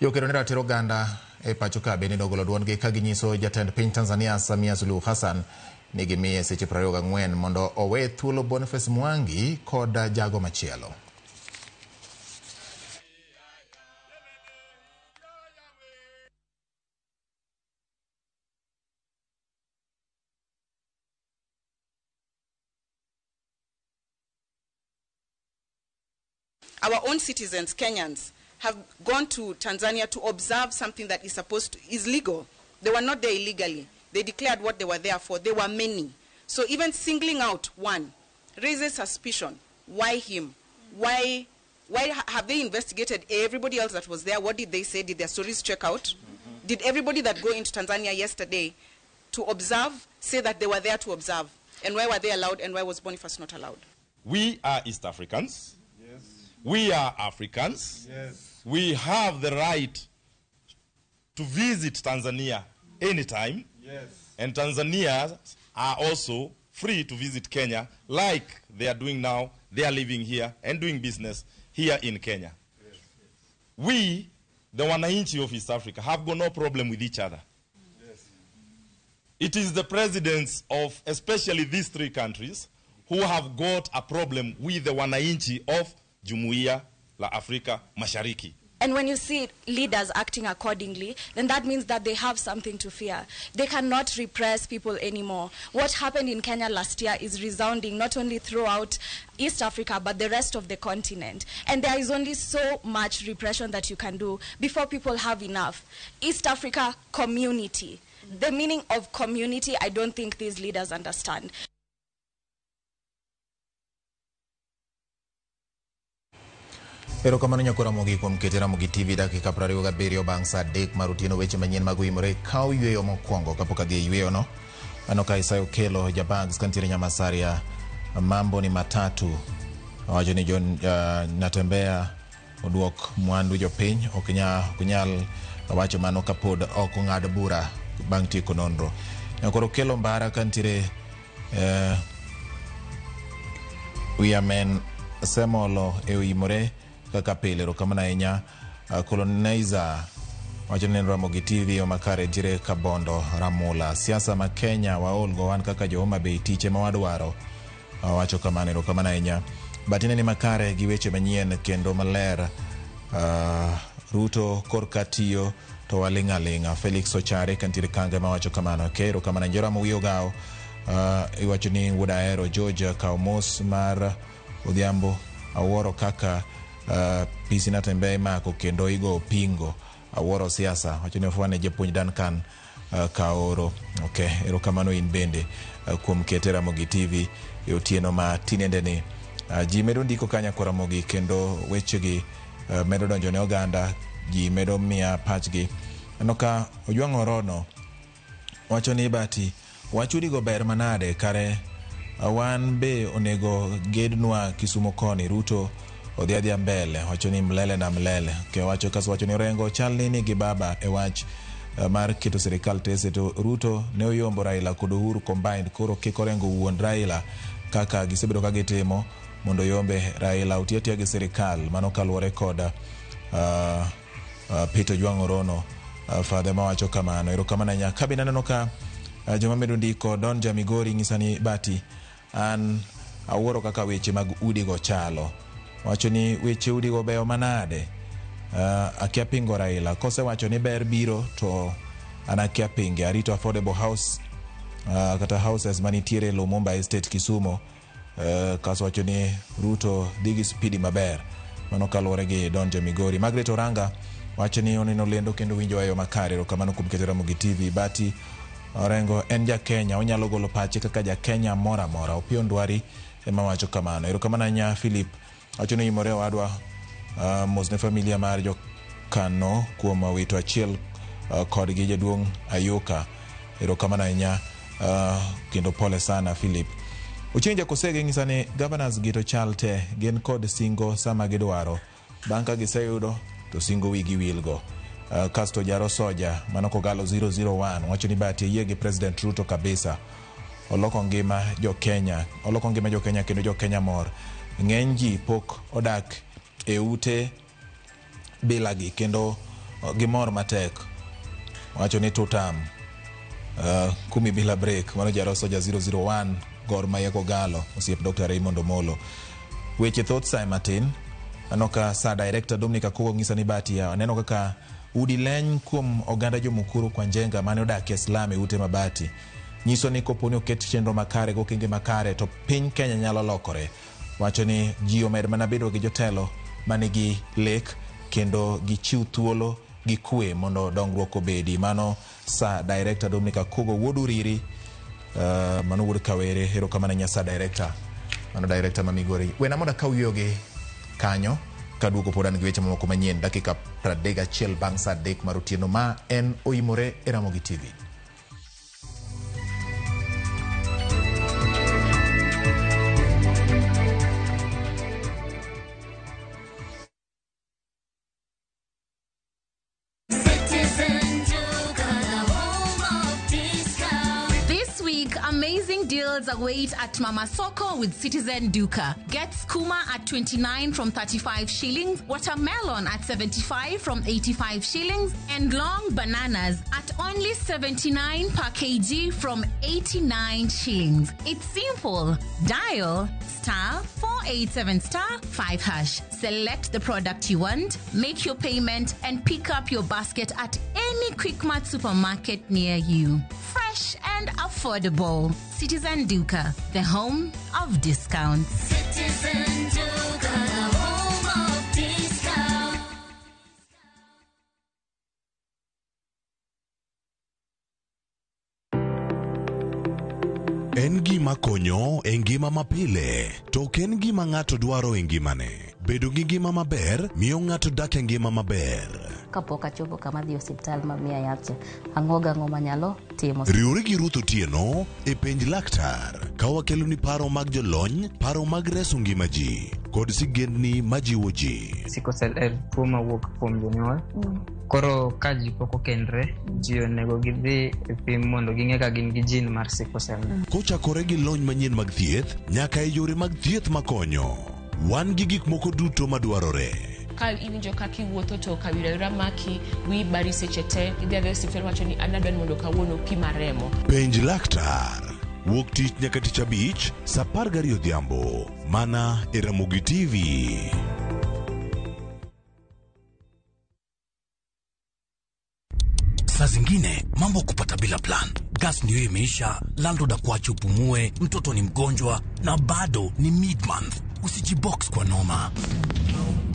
Speaker 1: Jokedo ne ratiro oganda e pacho ka bende nogolo duondgi ka ginyiso jatend piny Tanzania Samia Suluhu Hassan ni gimiye seche 24 mondo owe thuolo Boniface Mwangi kod jago machielo.
Speaker 24: Our own citizens, Kenyans, have gone to Tanzania to observe something that is supposed to, is legal. They were not there illegally. They declared what they were there for. There were many. So even singling out one raises suspicion. Why him? Why have they investigated everybody else that was there? What did they say? Did their stories check out? Mm-hmm. Did everybody that go into Tanzania yesterday to observe say that they were there to observe? And why were they allowed, and why was Boniface not allowed?
Speaker 25: We are East Africans. Yes. We are Africans.
Speaker 3: Yes.
Speaker 25: We have the right to visit Tanzania anytime.
Speaker 3: Yes.
Speaker 25: And Tanzanians are also free to visit Kenya like they are doing now. They are living here and doing business here in Kenya.
Speaker 3: Yes.
Speaker 25: We, the wananchi of East Africa, have got no problem with each other.
Speaker 3: Yes.
Speaker 25: It is the presidents of especially these three countries who have got a problem with the wananchi of Jumuiya la Afrika Mashariki.
Speaker 26: And when you see leaders acting accordingly, then that means that they have something to fear. They cannot repress people anymore. What happened in Kenya last year is resounding not only throughout East Africa, but the rest of the continent. And there is only so much repression that you can do before people have enough. East Africa community. The meaning of community, I don't think these leaders understand.
Speaker 1: Erokamano nyakora Ramogi kuom kete Ramogi TV dakika 27 bang' saa 3 mar otieno. Weche manyien mag oimore kaw yweyo mokwongo kapok adhi e yweyono. Aneno ka Isaiah Okelo Jabags kantiere Nyamasaria, mambo ni matatu. Owacho ni John Natembeya oduok mwandu jopiny, ok nyal wacho mano kapod ok ong'ad bura bang' tieko nonro. Nyakoro Okelo Mbara kantiere Wiamen Semolo e oimore kaka pile. Erokamano ahinya. Colonizer wacho ni Ramogi TV omakare ntiere Kabondo Ramula. Siasa ma Kenya waol go wan kaka jo Homa Bay, tiche ma wadwaro. Wacho kamano. Erokamano ahinya. Batine ni makare gi weche manyien kendo maler. Ruto korka tiyo to waling' aling'a. Felix Ochare kantiere Kanga ema wacho kamano. Okay, erokamano. Njoram wiyi ogawo. Iwacho ni wuod Ahero George kaw mos mar odhiambo. Awuoro kaka PC Natembeya imako kendo igo pingo. Awuoro siasa. Wacho ni ofwane japuonj Duncan Kaoro. Okay, erokamano in bende kuom kete Ramogi TV e otieno ma tinende ni. Ji medo ndiko kanya kwa Ramogi kendo wechegi medo donjo ne oganda, ji medo miya pachgi. Aneno ka Ojwang' Orono wacho ni bati wach udigo ber manade kare wan be onego gednwa Kisumo koni. Ruto odhi adhiya mbele, wacho ni mlele na mlele. Okay, wacho kaso wacho ni Orengo chal ni nigi baba e wach mar keto sirikal tese to Ruto ne oyombo Raila kod Uhuru combined, koro kik Orengo wuond Raila kaka gisebedo ka gitimo mondo yombe Raila oti atiya gi sirikal. Mano kaluwore kod Peter Ojwang' Orono, fadhe mawacho kamano. Erokamano ahinya. Ka bende aneno ka joma medo ndiko Don Jamigori ng'isa ni bati an awuoro kaka weche mag udigo chalo. Wacho ni weche udigo beyo manade. Akia pingo Raila kosewacho ni ber biro to an akia pinge. Arito affordable house kata houses manitiere Lumumba Estate Kisumo. Kaso wacho ni Ruto dhi gi spidi maber. Mano kaluwore gi Don Jamigori. Margaret Oranga wacho ni oneno lendo kendo winjo e yo makare. Erokamano kuom keto Ramogi TV. Bati Orengo en ja Kenya, onyalo golo pache kaka ja Kenya moro amora. Opiyo Ndwari ema wacho kamano. Erokamano ahinya Philip. Wacho ni imore owadwa, mos ne familia mar jokano kuom wito achiel kodgi jaduong' Ayuka. Erokamano ahinya kendo pole sana Philip. Ochieng' Jakosege ng'isa ni governors gi to chal te, gin kod singo sama gidwaro. Bang' ka giseyudo to singo wigi wilgo. Kasto Jaro Soja mano Kogalo 001 wacho ni bati yie gi President Ruto kabisa. Oloko ngima jo Kenya, oloko ngima jo Kenya kendo jo Kenya mor. Ng'eny ji pok odak e ute bila gi kendo gimor matek. Wacho ni tutam kumi bila break. Mano Jaro Soja 001 Gor Mahia Kogalo osiep Dr. Raymond Omolo. Weche thoth sa matin. Aneno ka sa director Dominic Akugo ng'isa ni bati ya aneno kaka udi leny kuom oganda jomukuru kwa Njenga mane odak e slum e ute mabati. Nyiso ni kopo ni oket chenro makare gokenge makare to piny Kenya nyalo lokore. Wacho ni ji omed mana bedo gi jotelo manigi lek kendo gichiw thuolo gi kwe mondo dongruok obedi. Mano sa director Dominic Akugo wuod Uriri, mano wuod Kawere. Erokamano ahinya sa director. Mano director ma Migori. Wena mondo akaw yueyogi kanyo kaduogo pod an gi weche mamoko manyien dakika 31 bang' saa 3 mar otieno. Ma en Oimore e Ramogi TV.
Speaker 2: This week, amazing deals await at Mama Soko with Citizen Duka. Get skuma at 29 from 35 shillings, watermelon at 75 from 85 shillings, and long bananas at only 79 per kg from 89 shillings. It's simple. Dial star 487 star 5 hash. Select the product you want, make your payment, and pick up your basket at any Quickmart supermarket near you. Fresh and affordable. Citizen Duka, the home of discounts.
Speaker 5: Citizen Duka, the home of discounts.
Speaker 6: En gima konyo e ngima mapile, to ok en gima ng'ato dwaro e ngimane. Bedo gi ngima maber miyo ng'ato dak e ngima maber.
Speaker 8: Kapok achopo kama adhi e osiptal ma miya yath cha, ang'o gang'o manyalo timo.
Speaker 6: Riwri gi Ruth Otieno e penj laktar ka wakeloni paro mag jolony, paro mag reso ngima ji kod sigendni majiwo ji.
Speaker 9: Sickle cell en tuo mawuok kuom jonyuol. Koro ka ji pok okendre, ji onego gidhi e pim mondo ging'e ka gin gi gene mar sickle cell.
Speaker 6: Kochakore gi lony manyien mag thieth nyaka e yore mag thieth makonyo. Wan gi gik moko duto madwarore.
Speaker 10: Ka iwinjo kaka iwuotho to kawira wira maki, wiyi bari seche te, idhi adhiya e osiptal wacho ni an adwa ni mondo kawuono pima remo.
Speaker 6: Penj laktar. Wuok tich nyaka tich abich saa 12 odhiambo mana e Ramogi TV.
Speaker 4: Saa zingine mambo kupata bila plan. Gas ndio imeisha, landlord akuache upumue, mtoto ni mgonjwa na bado ni mid month. Usijibox kwa noma.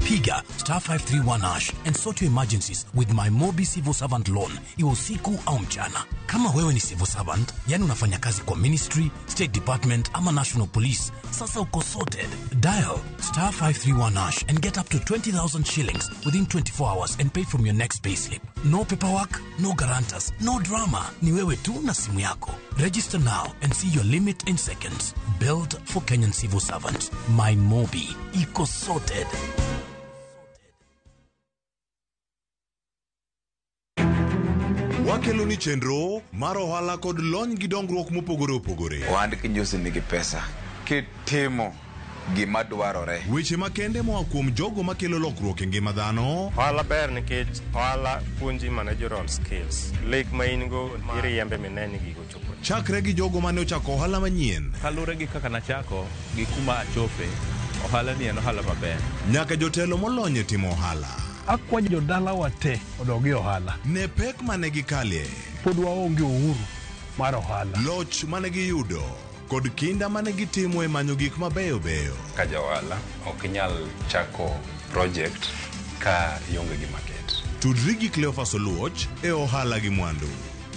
Speaker 4: Piga star 531 hash and sort your emergencies with my Mobi Civil Servant Loan, iwe usiku au mchana. Kama wewe ni civil servant, yani unafanya kazi kwa ministry, state department ama national police, sasa uko sorted. Dial star 531 hash and get up to 20,000 shillings within 24 hours and pay from your next payslip. No paperwork, no guarantors, no drama. Ni wewe tu na simu yako. Register now and see your limit in seconds. Built for Kenyan civil servants. My Mobi. Iko sorted.
Speaker 6: Wakelo ni chenro mar ohala kod lony gi dongruok mopogore opogore.
Speaker 7: Ohand kinyosi nigi pesa kitimo gima dwarore.
Speaker 6: Weche makende moa kuom jogo makelo lokruok e ngima dhano.
Speaker 11: Ohala ber nikech ohala puonji managerial skills. Lek ma in go iriembe mine ni gigo chopo.
Speaker 6: Chakre gi jogo mane ochako ohala manyien.
Speaker 12: Kaluwore gi kaka nachako gi kuma achope, ohala ni en ohala maber.
Speaker 6: Nyaka jotelo molony e timo ohala.
Speaker 13: Akwayo jodalawa te odog e ohala.
Speaker 6: Ne pek mane gikalie.
Speaker 13: Pod waonge uhuru mar ohala.
Speaker 6: Loch mane giyudo kod kinda mane gitimo e manyo gik mabeyo beyo.
Speaker 15: Ka ja ohala ok inyal chako project ka ionge gi market.
Speaker 6: Tudri gi Cleophas Oluoch e ohala gi mwandu.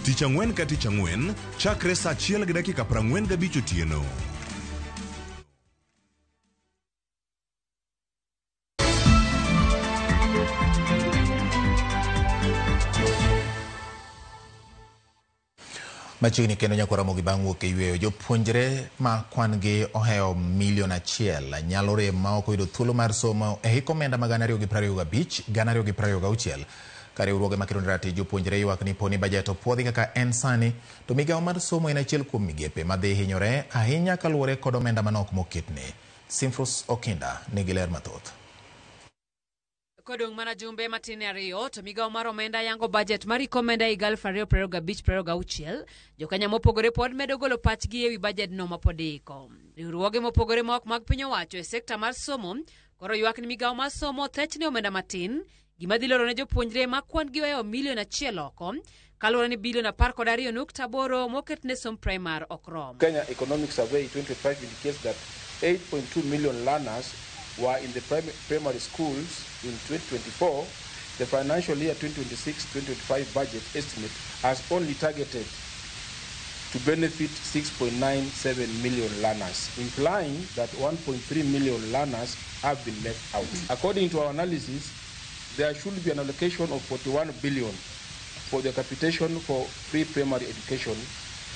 Speaker 6: Tich ang'wen ka tich ang'wen chakre saa 1:45 otieno.
Speaker 1: Machiegni kendo nyakwa Ramogi bang' wuok e yweyo, jopuonjre ma kwan gi ohewo milion 1 nyalo rem ma ok oyudo thuolo mar somo e hik omenda ma 2025 2026. Ka riwruoge makedo ne ratich jopuonjre ywak ni poni bajet opuodhi kaka en sani, to migawo mar somo en achiel kuom migepe madhi hinyore ahinya kaluwore kod omenda manok moketne. Simfrus Okinda nigi ler mathoth.
Speaker 19: Kodong' mana jumbe matin ariyo to migawo mar omenda yango bajet mar hik omenda higa 2025-2026. Jokenya mopogore pod medo golo pachgi ewi bajet no mapod iiko. Riwruoge mopogore ma ok mag piny owacho e sekta mar somo koro ywak ni migawo mar somo thechne omenda matin, gima dhi loro ne jopuonjre ma kwan gi ohewo milion 1 oko kaluwore ni bilion 12.8 moket ne somb primar ok rom.
Speaker 27: Kenya Economic Survey 2025 indicates that 8.2 million learners were in the primary schools in 2024. The financial year 2026-2025 budget estimate has only targeted to benefit 6.97 million learners, implying that 1.3 million learners have been left out. According to our analysis, there should be an allocation of 41 billion for the capitation for free primary education.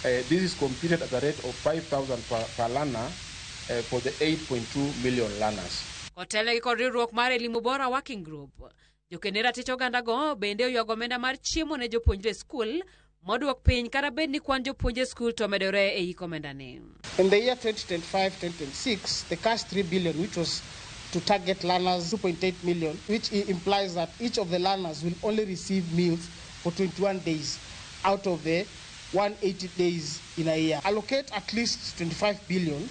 Speaker 27: This is computed at a rate of 5,000 per learner for the 8.2 million learners.
Speaker 19: Kotelnegi kod riwruok mar Elimu Bora Working Group, jokene ratich oganda go bende oywago omenda mar chiemo ne jopuonjre e skul moduok piny kata bed ni kwan jopuonje e skul to omedore e hik omenda ni.
Speaker 28: In the year 2025-2026, the cash 3 billion, which was to target learners 2.8 million, which implies that each of the learners will only receive meals for 21 days out of the 180 days in a year. Allocate at least 25 billion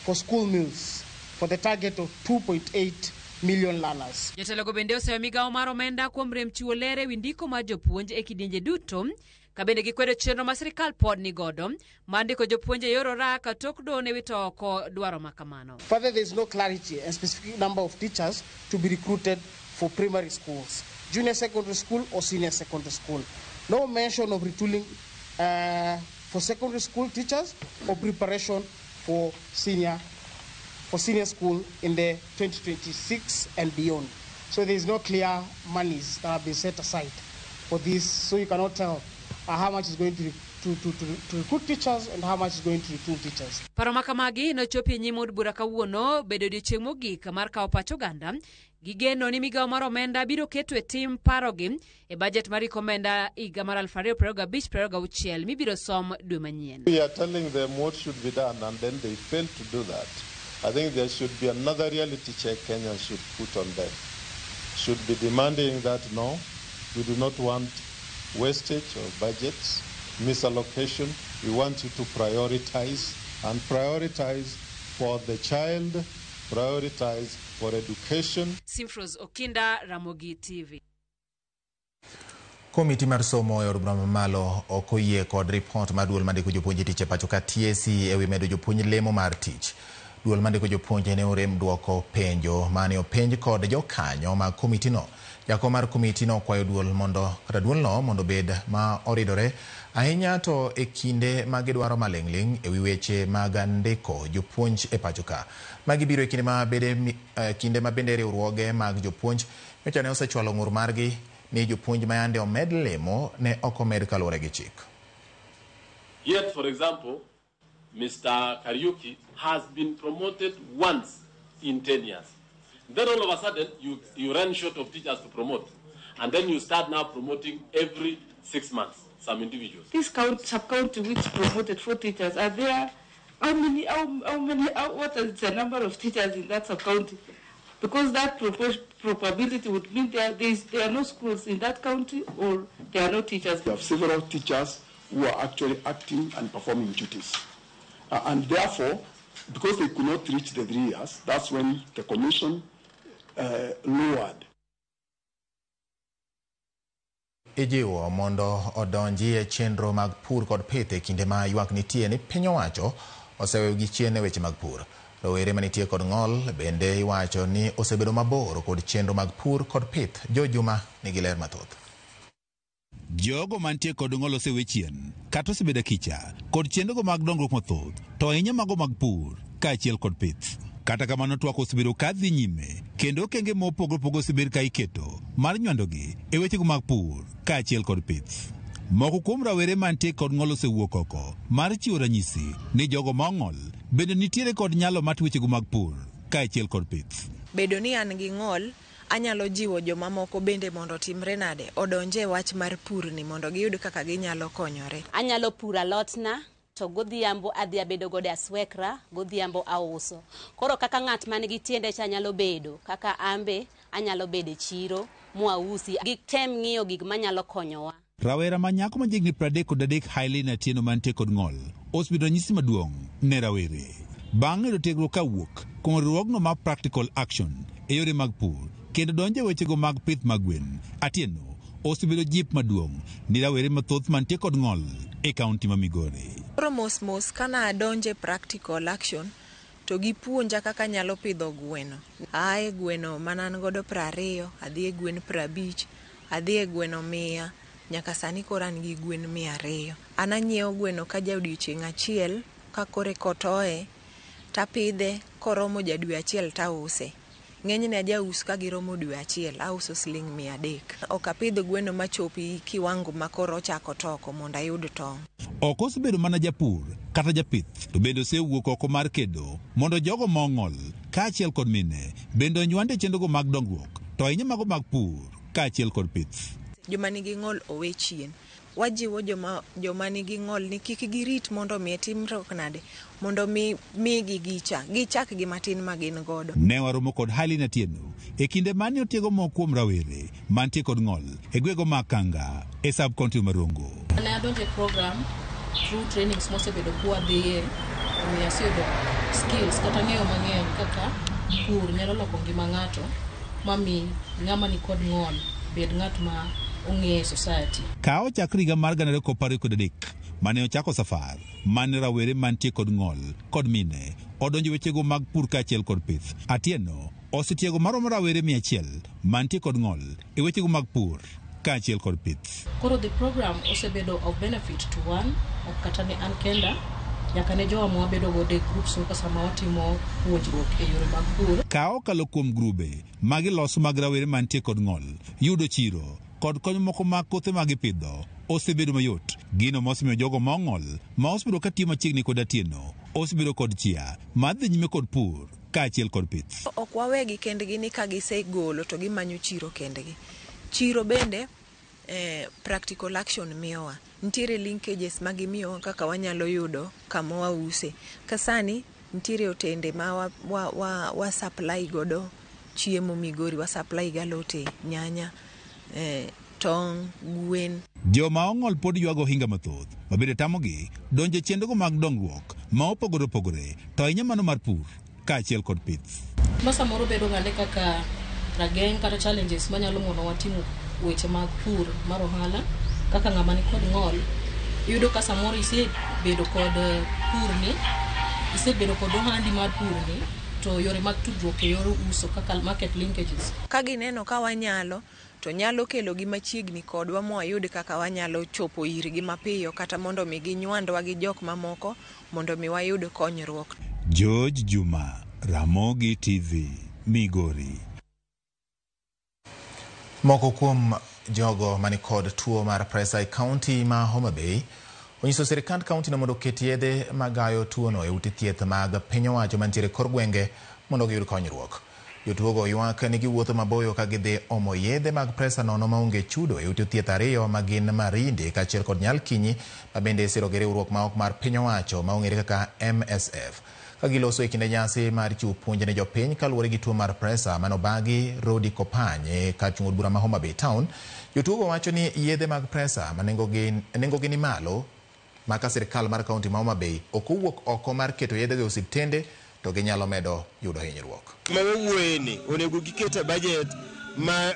Speaker 28: for school meals for the target of 2.8 million learners.
Speaker 19: Jotelo go bende oseyo migawo mar omenda kuom rem chiwo ler ewi ndiko mar jopuonj e kidienje duto ka bende gikwedo chenro ma sirikal pod nigodo mar ndiko jopuonj e yor orak tok doho ne wito oko dwaro ma kamano.
Speaker 28: Further, there is no clarity and specific number of teachers to be recruited for primary schools, junior secondary school or senior secondary school. No mention of retooling for secondary school teachers or preparation for senior school in the 2026 and beyond. So there is no clear monies that have been set aside for this, so you cannot tell how much is going to recruit teachers and how much is going to retool teachers.
Speaker 19: Paro ma kamagi nochopi e nyim od bura kawuono bedo odiechieng' mogik mar kawo pach oganda. Gigeno ni migawo mar omenda biro keto e tim parogi e bajet mar hik omenda higa mar 2025-2026 mibiro som dwe manyien.
Speaker 29: We are telling them what should be done and then they fail to do that. I think there should be another reality check Kenyans should put on them. Should be demanding that no, we do not want wastage of budgets, misallocation. We want you to prioritize and prioritize for the child, prioritize for education.
Speaker 19: Simfros Okinda, Ramogi TV.
Speaker 1: Komiti mar somo e od bura mamalo ok oyie kod ripot mar duol mandiko jopuonj e tich e pacho ka TSC ewi medo jopuonj lemo mar tich. Duol mandiko jopuonj ne orem duoko penjo mane openj kod jokanyo mag komitino. Jakom mar komitino okwayo duol mondo kata duolno mondo obed ma oridore ahinya to e kinde ma gidwaro maling'ling' ewi weche mag ndiko jopuonj e pacho ka. Magi biro e kinde ma bende riwruoge mag jopuonj nyocha ne osechwalo ng'ur margi ni jopuonj ma yande omed lemo ne ok omed kaluwore gi chik.
Speaker 14: Yet, for example, Mr. Kariuki has been promoted once in 10 years. Then all of a sudden, you run short of teachers to promote. And then you start now promoting every 6 months, some individuals.
Speaker 16: This sub-county which promoted 4 teachers, are there, what is the number of teachers in that sub-county? Because that probability would mean there are no schools in that county or there are no teachers.
Speaker 17: We have several teachers who are actually acting and performing duties. And therefore, because they could not reach the 3 years, that's when the commission lowered.
Speaker 1: Ijiwo mondo odonji e chenro mag pur kod pith e kinde ma ywak nitie ni piny owacho oseweyo gi chien e weche mag pur. Rowere manitie kod ng'ol bende iwacho ni osebedo mabor kod chenro mag pur kod pith. Jo Juma nigi ler mathoth.
Speaker 18: Jogo mantie kod ng'ol osewe chien kata osebedo kicha kod chenrogo mag dongruok mathoth to ahinya mago mag pur kaachiel kod pith. Kata kamano twak osebedo ka dhi nyime kendo okenge mopogore opogore osebed ka iketo mar nywandogi e wechego mag pur kaachiel kod pith. Moko kuom rawere mantie kod ng'ol osewuok oko mar chiwo ranyisi ni jogo ma ong'ol bende nitiere kod nyalo mar wechego mag pur kaachiel kod pith.
Speaker 20: Bedo ni an gi ng'ol, anyalo jiwo jomamoko bende mondo otimre nade, odonje e wach mar purni mondo giyud kaka ginyalo konyore.
Speaker 21: Anyalo puro alotna to godhiambo adhi abedo godo aswekra, godhiambo auso. Koro kaka ng'at man gi tiende cha nyalo bedo, kaka ambe anyalo bedo e chiro mwausi. Gitem ng'iyo gik manyalo konyowa.
Speaker 18: Rawera ma nyako ma jahigni 33 Hailin Atieno mantie kod ng'ol osebedo ranyisi maduong' ne rawere. Bang' yudo tiegruok kawuok kuom riwruogno mar Practical Action e yore mag pur kendo donjo e wechego mag pith mag gwen, Atieno osebedo jip maduong' ni rawere mathoth mantie kod ng'ol e kaunti ma Migori.
Speaker 20: Koro mos mos kana adonje Practical Action to gipuonja kaka anyalo pidho gweno. Ae gweno mana an godo 20, adhi e gwen 50, adhi e gweno 100, nyaka sani koro an gi gwen 200. An anyiewo gweno ka ja odiochieng' achiel ka kore kotoe tapidhe koromo ja dwe achiel tause. Ng'enyne ajaus ka giromo dwe achiel, auso siling 300. Ok apidh gweno machopi kiwango ma koro ochako toko mondo ayud tong'.
Speaker 18: Ok osebedo mana japur kata japith, to bende osewuok oko mar kedo mondo jogo ma ong'ol kaachiel kod mine bende onywande chenrogo mag dongruok, to ahinya mago mag pur kaachiel kod pith.
Speaker 20: Joma nigi ng'ol owe chien. Wajiwo joma nigi ng'ol ni kik girit mondo mi timruok nade, mondo mi migi gicha, gichak gi matin ma gin godo.
Speaker 18: Ne waromo kod Hailin Atieno e kinde mane otiego moko kuom rawere mantie kod ng'ol e gwego mag Kanga e sub county ma Rongo.
Speaker 22: Ne adonjo e program through trainings mosebedo kwadhiye, omiyo aseyudo skills kata ng'eyo mang'eny kaka pur nyalo loko ngima ng'ato mami ng'ama nikod ng'ol bed ng'at ma ong'e society.
Speaker 18: Ka ochak higa mar 2023 mane ochako safar mane rawere mantie kod ng'ol kod mine odonjo wechego mag pur kaachiel kod pith. Atieno osetiego maromo rawere 100 mantie kod ng'ol e wechego mag pur kaachiel kod pith.
Speaker 22: Koro the program osebedo of benefit to one, ok kata ne an kenda, nyaka ne jowa mwabedo godo e groups kaka sama watimo puonjruok e yore mag pur.
Speaker 18: Ka okalo kuom grube magiloso mag rawere mantie kod ng'ol, yudo chiro kod kony moko mag kothe ma gipidho osebedo mayot. Gino mosemiyo jogo ma ong'ol ma osebedo ka tiyo machiegni kod Atieno osebedo kod chia mar dhi nyime kod pur kaachiel kod pith.
Speaker 20: Ok wawegi kendgi ni ka gisegolo to gimanyo chiro kendgi. Chiro bende Practical Action miyowa. Nitiere linkages ma gimiyowa kaka wanyalo yudo kama wause. Ka sani nitiere otende ma wa supply godo chiemo Migori, wa supply galote, nyanya, tong', gwen.
Speaker 18: Joma ong'ol pod ywago ohinga mathoth ma bende tamogi donjo e chenrogo mag dongruok ma opogore opogore, to ahinya mano mar pur kaachiel kod pith.
Speaker 22: Ma samoro bedo gande kaka rageng' kata challenges manyalo monowa timo weche mag pur mar ohala kaka ng'ama nikod ng'ol. Iyudo ka samoro isebedo kod purni, isebedo kod ohandi mar purni, to yore mag tudruok e yor uso kaka market linkages.
Speaker 20: Ka gineno ka wanyalo, to nyalo kelogi machiegni kodwa mwayud kaka wanyalo chopo irgi mapiyo kata mondo mi ginywandwa gi jok mamoko mondo mi wayud konyruok.
Speaker 18: George Juma, Ramogi TV, Migori.
Speaker 1: Moko kuom jogo manikod tuo mar presa e kaunti ma Homa Bay onyiso sirikand kaunti no mondo oket yedhe magayo tuono e ute thieth mag piny owacho mantiere kor gwenge mondo giyud konyruok. Jotuogo ywak ni giwuotho maboyo ka gidhi omo yedhe mag presa nono maonge chudo e ute thieth ariyo ma gin Marindi kaachiel kod Nyalkinyi ma bende isiro gi riwruok ma ok mar piny owacho ma ong'ere kaka MSF. Ka giloso e kinde nyasi mar chiwo puonj ne jopiny kaluwore gi tuo mar presa manobagi Rodi Kopany e kar chung' od bura ma Homa Bay Town, jotuogo wacho ni yedhe mag presa ma nengogi ni malo ma ka sirikal mar kaunti ma Homa Bay ok owuok oko mar keto yedhego e osiptende to ginyalo medo yudo hinyruok.
Speaker 2: Ma wawuoye ni onego giket e budget ma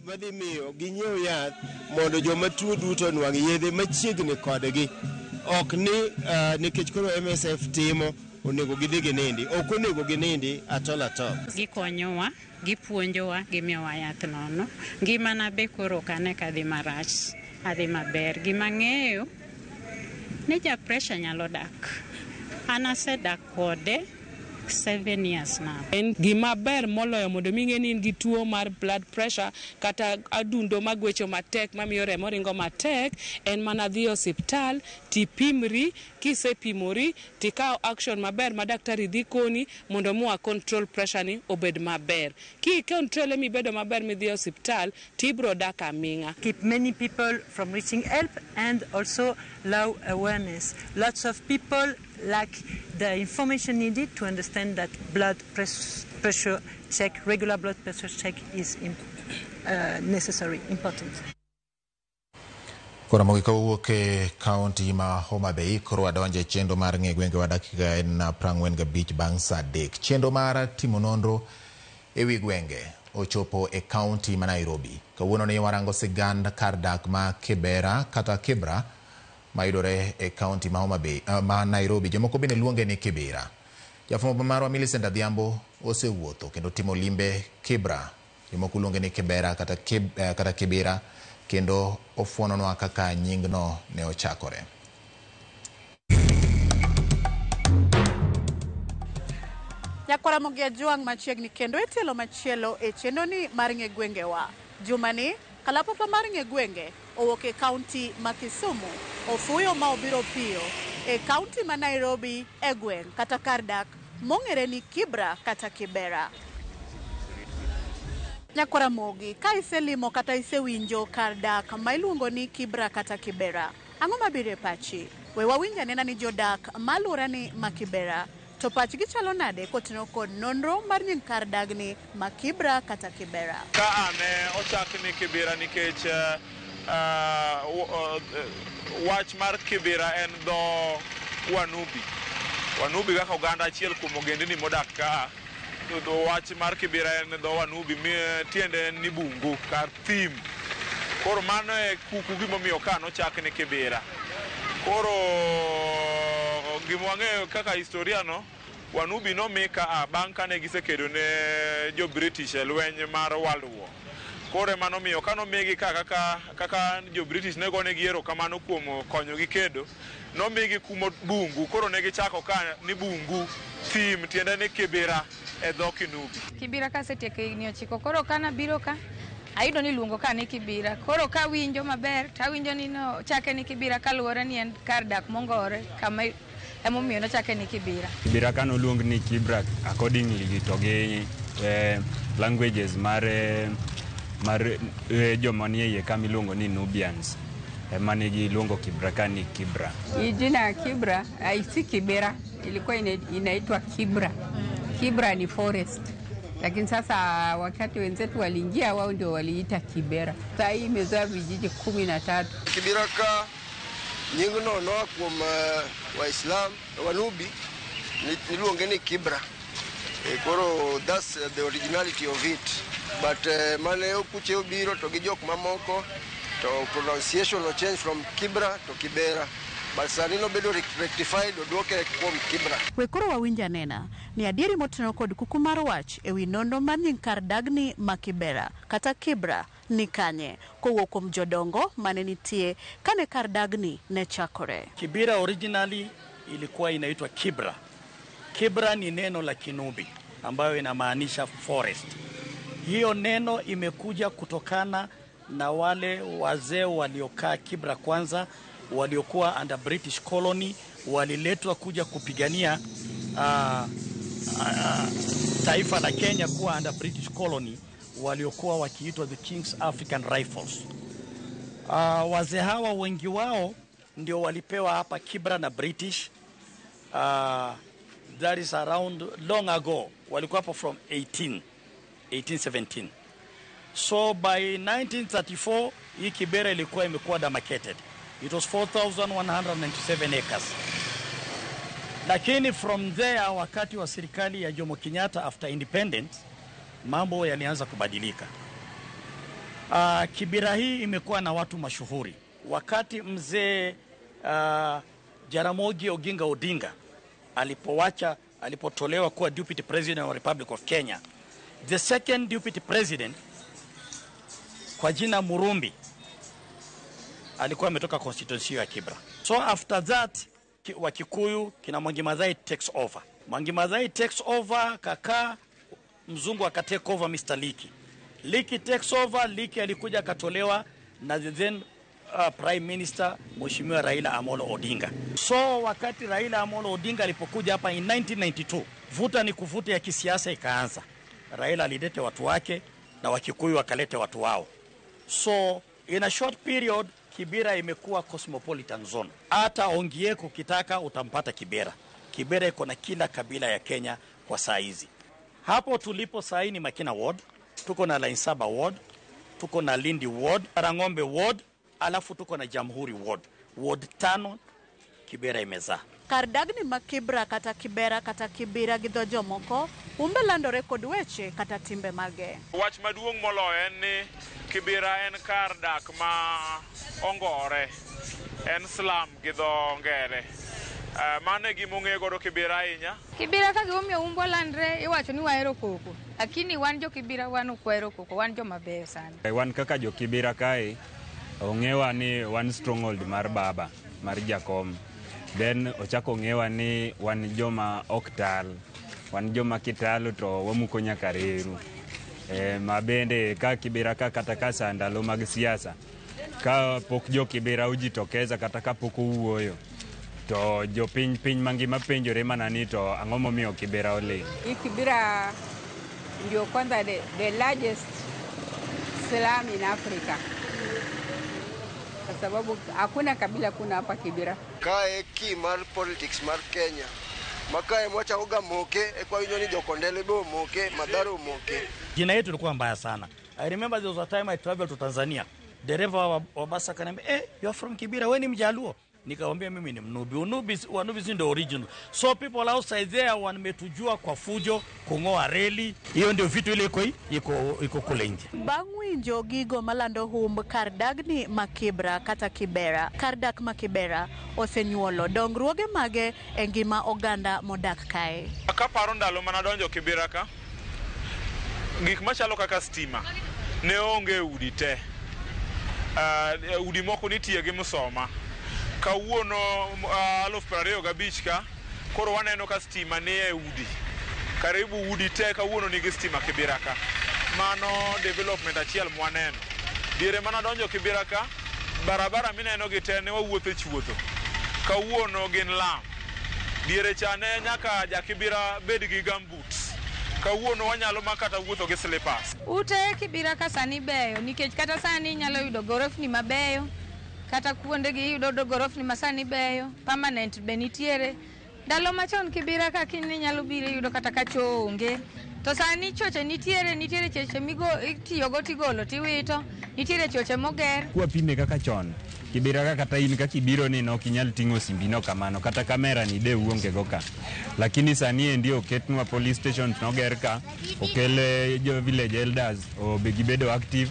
Speaker 2: madhi miyo ginyiew yath mondo joma tuo duto onwang' yedhe machiegni kodgi. Ok ni nikech koro MSF timo onego gidhi ginindi, ok onego ginindi at all at all.
Speaker 3: Gikonyowa, gipuonjowa, gimiyowa yath nono. Ngimana be koro ok ane ka dhi marach, adhi maber. Gima ang'eyo ni ja pressure nyalo dak. An asedak kode 7 years now.
Speaker 5: En gima ber moloyo mondo mi ing'e ni in gi tuo mar blood pressure kata adundo magwecho matek mamiyo remo ringo matek, en mana dhi e osiptal tipimri, kisepimori tikaw action maber ma daktari dhi koni mondo mi wa control pressure ni obed maber. Ki control mibedo maber midhi e osiptal tibro dak aming'a.
Speaker 8: Keep many people from reaching help and also low awareness. Lots of people lack the information needed to understand that blood pressure check, regular blood pressure check is necessary, important.
Speaker 1: Koro mogik kawuok e kaunti ma Homa Bay, koro wadonjo e chenro mar ng'e gwengewa dakika en 45 bang' saa 3. Chenro mar timo nonro e wi gwenge ochopo e kaunti ma Nairobi. Kawuono ni warango sigand kar dak ma Kibera kata Kibra mayudore e kaunti ma Homa Bay, ma Nairobi. Jomoko bende luonge ni Kibera. Jafwambo marwa Millicent Adhiambo osewuotho kendo timo limbe Kibra. Jomoko luonge ni Kibera kata Kibera, kendo ofuononwa kaka nyingno ne ochakore.
Speaker 9: Nyakwara Mogi Ajwang' machiegni kendo e tielo machielo e chenroni mar ng'e gwengewa. Jumani, kalapapla mar ng'e gwenge owuok e kaunti ma Kisumu, ofuyo ma obiro piyo e kaunti ma Nairobi e gweng' kata kar dak mong'ere ni Kibra kata Kibera. Nyakwara Mogi, ka iselimo kata isewinjo kar dak ma iluongo ni Kibra kata Kibera, ang'o mabiro e pachi? We wawinj anena ni jodak ma alworani ma Kibera to pachgi chalo nade kotenore kod nonro mar nying kar dagni ma Kibra kata Kibera.
Speaker 23: Ka ne ochak ni Kibera nikech wach mar Kibera en dho Wanubi. Wanubi kaka oganda achiel kuom ogendini modak ka. To wach mar Kibera en dho Wanubi, tiende en ni bungu, kar thim. Koro mano e kuku gimomiyo ka nochak ni Kibera. Koro gima wang'eyo kaka historia no, Wanubi nomi ka bang' kane gisekedo ne jo British e lweny mar World War. Koro ema nomiyo ka nomigi kaka jo British ne gonegi erokamano kuom konyogi kedo, nomigi kumo bungu. Koro ne gichako ka ni bungu, thim, tiende ni Kibera e dho Kinubi.
Speaker 24: Kibira kasetieko higni 9, koro kana biro ka ayudo ni iluongo ka ni Kibira. Koro kawinjo maber tawinjo ni no chake ni Kibira kaluwore ni en kar dak mongore kama emomiyo nochake ni Kibira.
Speaker 25: Kibira ka noluong ni Kibra accordingly to gi languages mar joma nie iye kama iluongo ni Nubians ema ne giluongo Kibra ka ni Kibra.
Speaker 26: Hii jina ya Kibra si Kibera, ilikuwa inaitwa Kibra. Kibra ni forest. Lakini sasa wakati wenzetu waliingia wao ndio waliita Kibera. Sasa hii imezoea vijiji 13.
Speaker 30: Kibira ka nyingno noa kuom Waislam Wanubi niluonge ni Kibra. Koro that's the originality of it. But mane okuche obiro to gi jok mamoko to pronunciation o change from Kibra to Kibera. But sani nobedo rectified, oduoke kuom Kibra.
Speaker 9: We koro wawinj anena ni adieri motenore kod kuku mar wach ewi nonro mar nying kar dagni ma Kibera kata Kibra ni kanye kowuok kuom jodongo mane nitie kane kar dagni ne chakore.
Speaker 4: Kibera originally ilikuwa inaitwa Kibra. Kibra ni neno la Kinubi ambayo inamaanisha forest. Hiyo neno imekuja kutokana na wale wazee waliokaa Kibra kwanza, waliokuwa under British colony, waliletwa kuja kupigania taifa la Kenya kuwa under British colony, waliokuwa wakiitwa the King's African Rifles. Wazee hawa wengi wao ndio walipewa hapa Kibra na British. That is around long ago, walikuwa hapo from 1817. So by 1934 hii Kibera ilikuwa imekuwa demarcated. It was 4,197 acres. Lakini from there, wakati wa serikali ya Jomo Kenyatta after independence, mambo yalianza kubadilika. Kibera hii imekuwa na watu mashuhuri. Wakati mzee Jaramogi Oginga Odinga alipotolewa kuwa deputy president wa Republic of Kenya, the second deputy president kwa jina Murumbi alikuwa ametoka constituency ya Kibra. So after that Wakikuyu kina Mwangi Mathai takes over. Mwangi Mathai takes over, kaka mzungu akatake over Mr. Leakey. Leakey takes over, Leakey alikuja akatolewa na the then Prime Minister Mheshimiwa Raila Amolo Odinga. So wakati Raila Amolo Odinga alipokuja hapa in 1992, vuta ni kuvuta ya kisiasa ikaanza. Raila alilete watu wake na Wakikuyu wakalete watu wao. So in a short period Kibera imekuwa cosmopolitan zone. Hata Ongieko ukitaka utampata Kibera. Kibera iko na kila kabila ya Kenya kwa saa hizi. Hapo tulipo saa hii ni Makina Ward, tuko na Line 7 Ward, tuko na Lindi Ward, Rangombe Ward, alafu tuko na Jamhuri Ward. Ward 5 Kibera imezaa.
Speaker 9: Kar dagni ma Kibra kata Kibera kata Kibira gi dho jomoko umbe landore kod weche kata timbe mage.
Speaker 23: Wach maduong' moloyo en ni Kibera en kar dak ma ongore, en slum gi dho ngere. Mano e gima ong'e godo Kibera ahinya.
Speaker 24: Kibira ka gimomiyo umbwa landre iwacho ni wahero koko, lakini wan jo Kibira wan ok wahero koko, wan joma beyo sana.
Speaker 25: Wan kaka jo Kibira kae ong'ewa ni wan stronghold mar baba mar Jakom. Then ochako ong'ewa ni wan joma ok tal, wan joma kitalo to wamuko nyaka reru. Ma bende ka Kibera ka kata ka sa ndalo mag siasa, ka pok jo Kibera ojitokeza kata ka pok owuoyo, to jopiny piny mangima penjore mana ni to ang'o momiyo Kibera oling'.
Speaker 26: Hii Kibera ndio kwanza the largest slum in Africa, kwa sababu hakuna kabila kuna hapa Kibera.
Speaker 30: Kae ki mar politics mar Kenya. Makae mwacha uga moke, ekwa winjo ni Jokondele be omoke, Mathare omoke.
Speaker 4: Jina yetu ilikuwa mbaya sana. I remember there was a time I traveled to Tanzania. Dereva wa basi akaniambia, you are from Kibera, wewe ni Mjaluo. Nikamwambia mimi ni Mnubi. Wanubi si ndio original. So people outside there wametujua kwa fujo, kung'oa reli. Hiyo ndio vitu ile iko kule nje.
Speaker 9: Bang' winjo gigo malando humb kar dagni ma Kibra kata Kibera, kar dak ma Kibera osenyuolo dongruoge mage e ngima oganda modak kae.
Speaker 23: Kaparo ndalo manadonjo Kibera ka, gik machalo kaka stima ne onge udi te. Udi moko nitie gi msoma. Kawuono 2025 ka koro waneno ka stima ni e udi. Karibu udi te kawuono nigi stima Kibera ka. Mano development achiel mwaneno. Diere manadonjo Kibera ka, barabara mineno gi te ne wawuotho e chuodho. Kawuono gin lam. Diere cha ne nyaka ja Kibera bed gi gumboots. Kawuono wanyalo makata wuotho gi slippers.
Speaker 24: Ute Kibera ka sani beyo nikech kata sani inyalo yudo gorofni mabeyo, kata kuonde gi iyudo gorofni ma sani beyo, permanent be nitiere. Ndalo machon Kibira ka kiny nyalo biro yudo kata ka choo onge. To sani choche nitiere cheche itiyogo tigolo tiwito, nitiere choche moger.
Speaker 25: Kwapime kaka chon, Kibira ka kata in kaka ibiro ni ok inyal ting'o simbi no kamano, kata kamera ni de uonge go ka. Lakini sani endi oketnwa police station noger ka, okel jo village elders obe gibedo active,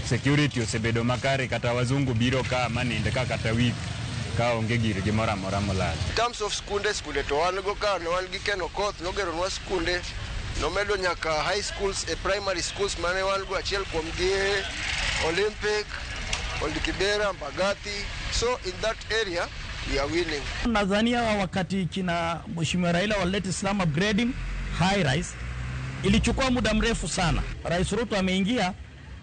Speaker 25: security osebedo makare, kata wazungu biro ka manind ka kata week ka onge girgi moro amora molal.
Speaker 30: In terms of skunde to wan go ka, ne wan gi Ken Okoth, nogeronwa skunde, nomedo nyaka high schools e primary schools mane wan go achiel kuom gi Olympic, Old Kibera, Mbagathi. So in that area we are winning.
Speaker 4: Nadhania wakati kina Mheshimiwa Raila walete slum upgrading high rise ilichukua muda mrefu sana. Rais Ruto ameingia,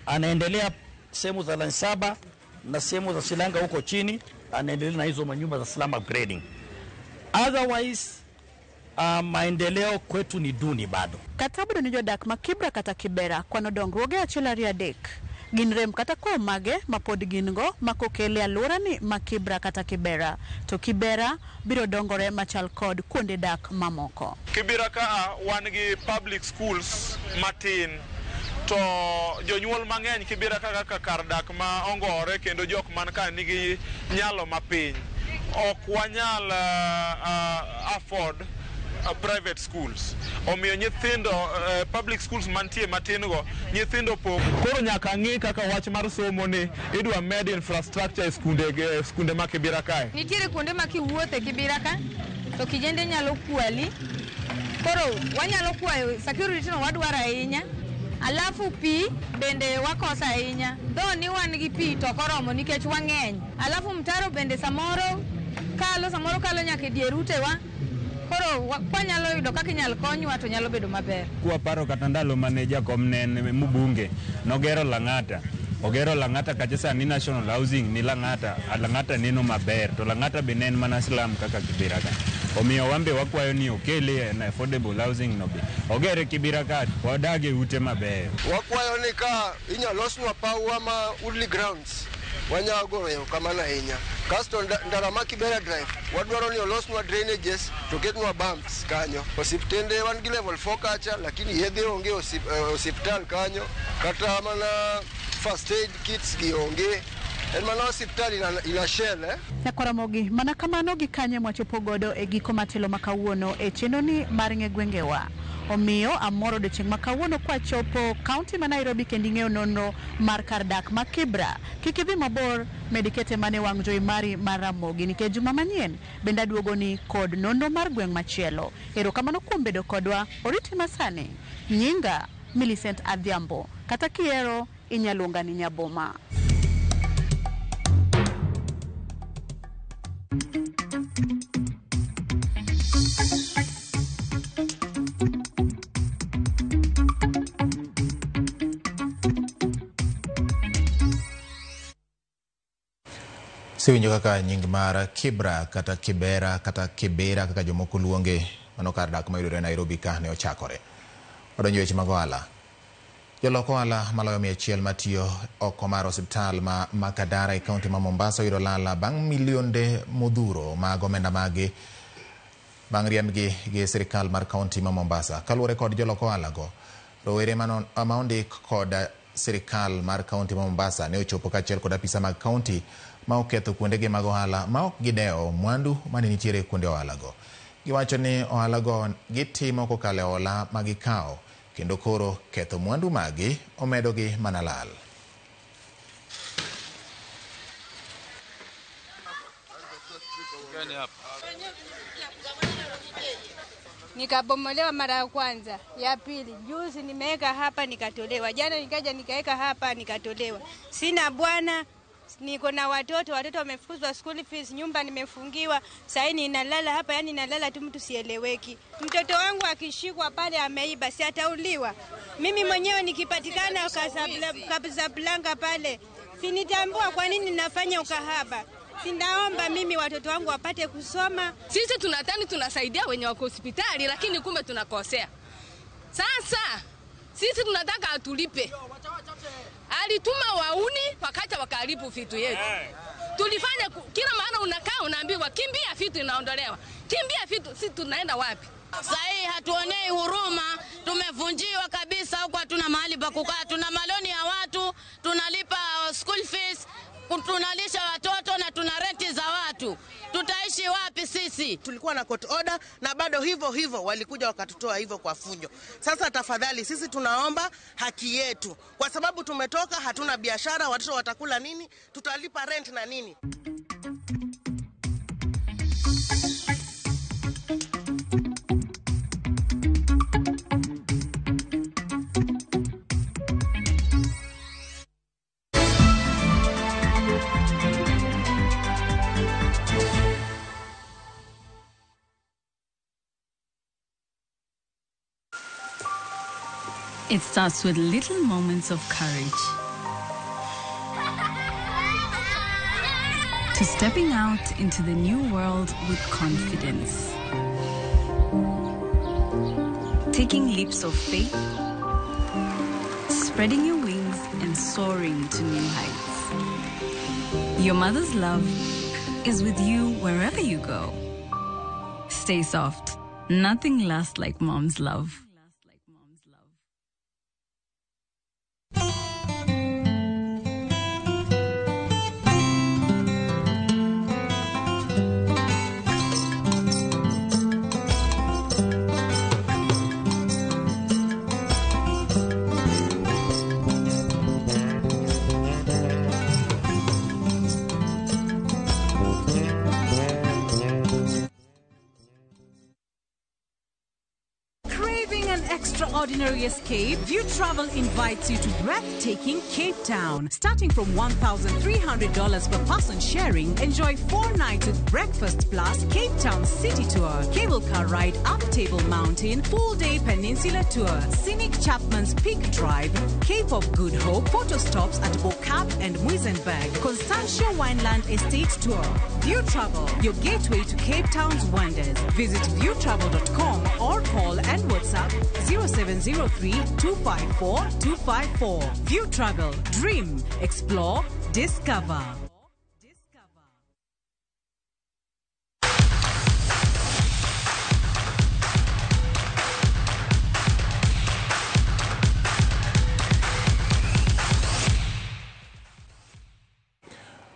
Speaker 4: anaendelea sehemu za Lansaba na sehemu za Silanga huko chini, anaendelea na hizo manyumba za slum upgrading. Otherwise maendeleo kwetu ni duni bado.
Speaker 9: Kata obedo ni jodak ma Kibra kata Kibera kwano dongruoge achiel ariyo adek gin rem kata kwayo mage ma pod gin go makokele alworani ma Kibra kata Kibera, to Kibera biro dongore machal kod kuonde dak mamoko.
Speaker 23: Kibira ka wan gi public schools matin, to jonyuol mang'eny Kibira ka kaka kar dak ma ongore kendo jok man ka nigi nyalo mapiny ok wanyal afford private schools. Omiyo nyithindo public schools mantie matin go nyithindo pok. Koro nyaka ng'i kaka wach mar somo ni idwa med infrastructure e skunde ma Kibira kae.
Speaker 24: Nitiere kuonde ma kiwuothe Kibira ka to kijende nyalo kwali. Koro wanyalo kwayo security no wadwaro ahinya. Alafu pi bende wakosa ahinya. Dho ni wan gi pi to ok oromo nikech wang'eny. Alafu mtaro bende samoro kalo nyaka e dier utewa. Koro kwanyalo yudo kaka inyalo konywa to nyalo bedo maber.
Speaker 25: Kwaparo kata ndalo mane jakom ne en mbunge, nogero Lang'ata. Ogero Lang'ata kacha sani National Housing ni Lang'ata, Lang'ata neno maber, to Lang'ata be ne en mana slum kaka Kibira ka. Omiyo wambe wakwayo ni okele en affordable housing no be. Ogere Kibira ka, wadage ute maber.
Speaker 30: Wakwayo ni ka inyalosnwa pawa ma Woodley Grounds, wanyalo goyo erokamano ahinya. Kasto ndara ma Kibera Drive, wadwaro ni olosnwa drainages to ketnwa bumps kanyo. Osiptende wan gi level 4 kacha, lakini yedhe onge osiptal kanyo, kata mana first aid kits gi onge. En mana osiptal ina shell.
Speaker 9: Nyakwaramogi, mana kamano gi kanye mwachopo godo e giko matelo ma kawuono e chenroni mar ng'e gwengewa. Omiyo amoro odiochieng' ma kawuono kwachopo kaunti ma Nairobi kendo ing'eyo nonro mar kar dak ma Kibra. Kik idhi mabor, med ikete mana e wang' jowi mari mar Ramogi nikech juma manyien bende aduogoni kod nonro mar gweng' machielo. Erokamano kuom bedo kodwa, oriti masani. Nyinga Millicent Adhiambo, kata kihero inyalo luonga ni Nyaboma.
Speaker 1: Siwinjo kaka nying mar Kibra kata Kibera kata Kibera kaka jomoko luonge, mano kar dak mayudore Nairobi ka ne ochakore. Wadonjo weche mag ohala. Jolok ohala maloyo 100 matiyo oko mar osiptal ma Makadara e kaunti ma Mombasa oyudo lala bang' milionde modhuro mag omenda magi bang' riembgi gi sirikal mar kaunti ma Mombasa. Kaluwore kod jolok ohala go, rowere ma ondik kod sirikal mar kaunti ma Mombasa ne ochopo kaachiel kod apisa mag kaunti ma oketho kuondegi mag ohala ma ok gidewo mwandu mane nitiere kuonde ohala go. Giwacho ni ohala go gitimo kokalo e hola ma gikawo kendo koro ketho mwandu magi omedogi mana lal.
Speaker 6: Nikabomolewa mara ya kwanza, ya pili. Juzi nimeweka hapa nikatolewa. Jana nikaja nikaweka hapa nikatolewa. Sina bwana, niko na watoto, watoto wamefukuzwa school fees, nyumba nimefungiwa. Sasa ninalala hapa, yani nalala tu, mtu sieleweki. Mtoto wangu akishikwa pale ameiba, si atauliwa. Mimi mwenyewe nikipatikana Casablanca pale, sinitambua kwa nini ninafanya ukahaba. Sinaomba mimi watoto wangu wapate kusoma.
Speaker 7: Sisi tunatani tunasaidia wenye wako hospitali, lakini kumbe tunakosea. Sasa sisi tunataka atulipe. Alituma wauni wakacha wakaribu vitu yetu. Tulifanya kila maana unakaa unaambiwa kimbia vitu inaondolewa. Kimbia vitu, si tunaenda wapi?
Speaker 10: Sasa hatuonei huruma, tumevunjiwa kabisa huko, hatuna mahali pa kukaa, tuna maloni ya watu, tunalipa school fees, tunalisha watoto na tuna renti za watu. Tutaishi wapi sisi?
Speaker 11: Tulikuwa na court order na bado hivyo hivyo walikuja wakatutoa hivyo kwa fujo. Sasa tafadhali sisi tunaomba haki yetu, kwa sababu tumetoka, hatuna biashara, watoto watakula nini? Tutalipa rent na nini?
Speaker 30: It starts with little moments of courage. To stepping out into the new world with confidence. Taking leaps of faith, spreading your wings and soaring to new heights. Your mother's love is with you wherever you go. Stay soft. Nothing lasts like mom's love.
Speaker 12: Extraordinary escape, View Travel invites you to breathtaking Cape Town. Starting from $1,300 per person sharing, enjoy 4 nights with breakfast plus Cape Town City Tour, cable car ride up Table Mountain, full-day peninsula tour, scenic Chapman's Peak Drive, Cape of Good Hope, photo stops at Bo-Kaap and Muizenberg, Constantia Wineland Estate Tour. View Travel, your gateway to Cape Town's wonders. Visit viewtravel.com or call and WhatsApp 0703 254 254. View Travel, dream, explore, discover.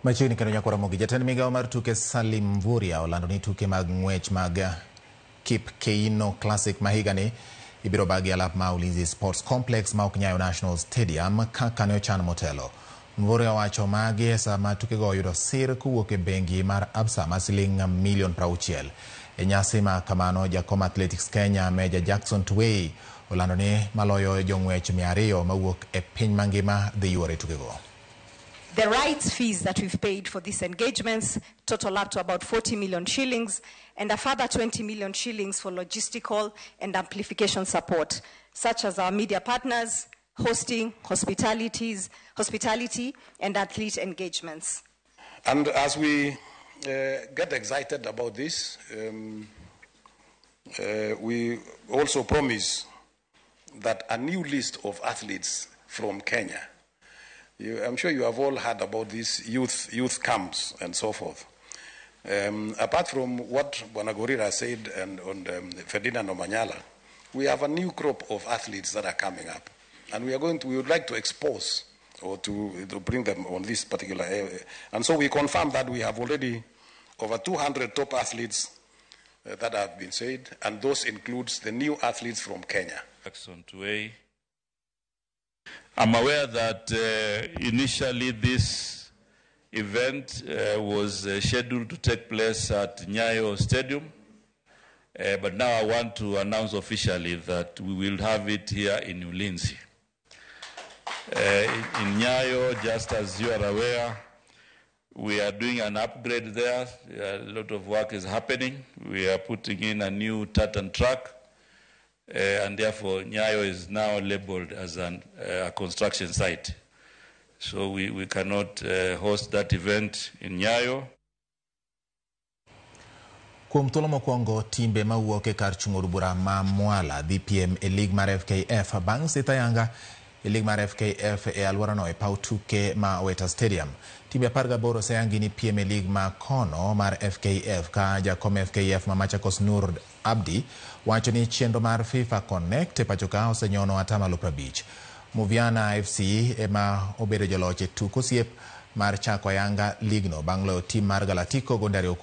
Speaker 1: Machiegni kendo nyakwa Ramogi, jatend migawo mar tuke Salim Mvurya olando ni tuke mag ng'wech mag Kip Keino Classic ma higani ibiro bagi alap ma Ulinzi Sports Complex ma ok Nyayo National Stadium kaka ne ochan motelo. Mvurya owacho magi e sama tukego oyudo sir kowuok e bengi mar Absa ma siling milion 60. E nyasi ma kamano, jakom Athletics Kenya Meja Jackson Tuwei olando ni maloyo jong'wech 200 mawuok e piny mangima dhi yuoro e tukego.
Speaker 13: The rights fees that we've paid for these engagements total up to about 40 million shillings, and a further 20 million shillings for logistical and amplification support, such as our media partners, hosting, hospitality, and athlete engagements.
Speaker 14: And as we get excited about this, we also promise that a new list of athletes from Kenya. I'm sure you have all heard about these youth camps and so forth. Apart from what Bwana said and on Ferdinand Omanyala, we have a new crop of athletes that are coming up, and we would like to expose or to bring them on this particular area. And so we confirm that we have already over 200 top athletes that have been said, and those includes the new athletes from Kenya.
Speaker 15: Jackson Tuwei. I'm aware that initially this event was scheduled to take place at Nyayo Stadium, but now I want to announce officially that we will have it here in Ulinzi. In Nyayo, just as you are aware, we are doing an upgrade there. A lot of work is happening. We are putting in a new tartan track. And therefore, Nyayo is now labeled as a construction site. So we cannot host that event in Nyayo.
Speaker 1: Kuom thuolo mokwongo, timbe mawuok e kar chung' od bura ma Mwala dhi piem e lig mar FKF bang' Sitha Yanga e lig mar FKF e alworano e paw tuke ma Weta Stadium. Timbe 18 oseyangi ni piem e lig ma kono mar FKF ka jakom FKF ma Machakos Nur Abdi wacho ni chenro mar FIFA Connect e pachoka osenyono 50%. Muviana FC ema obedo joloch e tuk osiep mar chako ayanga ligno bang' loyo tim mar Galatico gonde 2-0.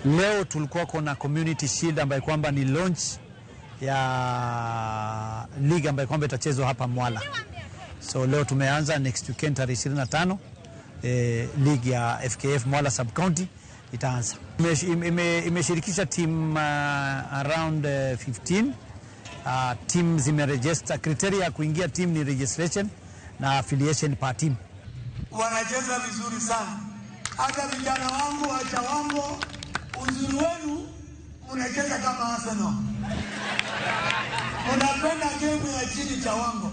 Speaker 16: Leo tulikuwa kuna Community Shield ambayo kwamba ni launch ya league ambayo kwamba itachezwa hapa Mwala. So leo tumeanza, next weekend tarehe 25 league ya FKF Mwala Sub County itaanza. Imeshirikisha team around 15. Team zimeregister. Criteria ya kuingia team ni registration na affiliation per team.
Speaker 17: Wanacheza vizuri sana. Hata vijana wangu wa Chawango, uzuri wenu mnacheza kama Arsenal. Mnapenda game ya chini Chawango.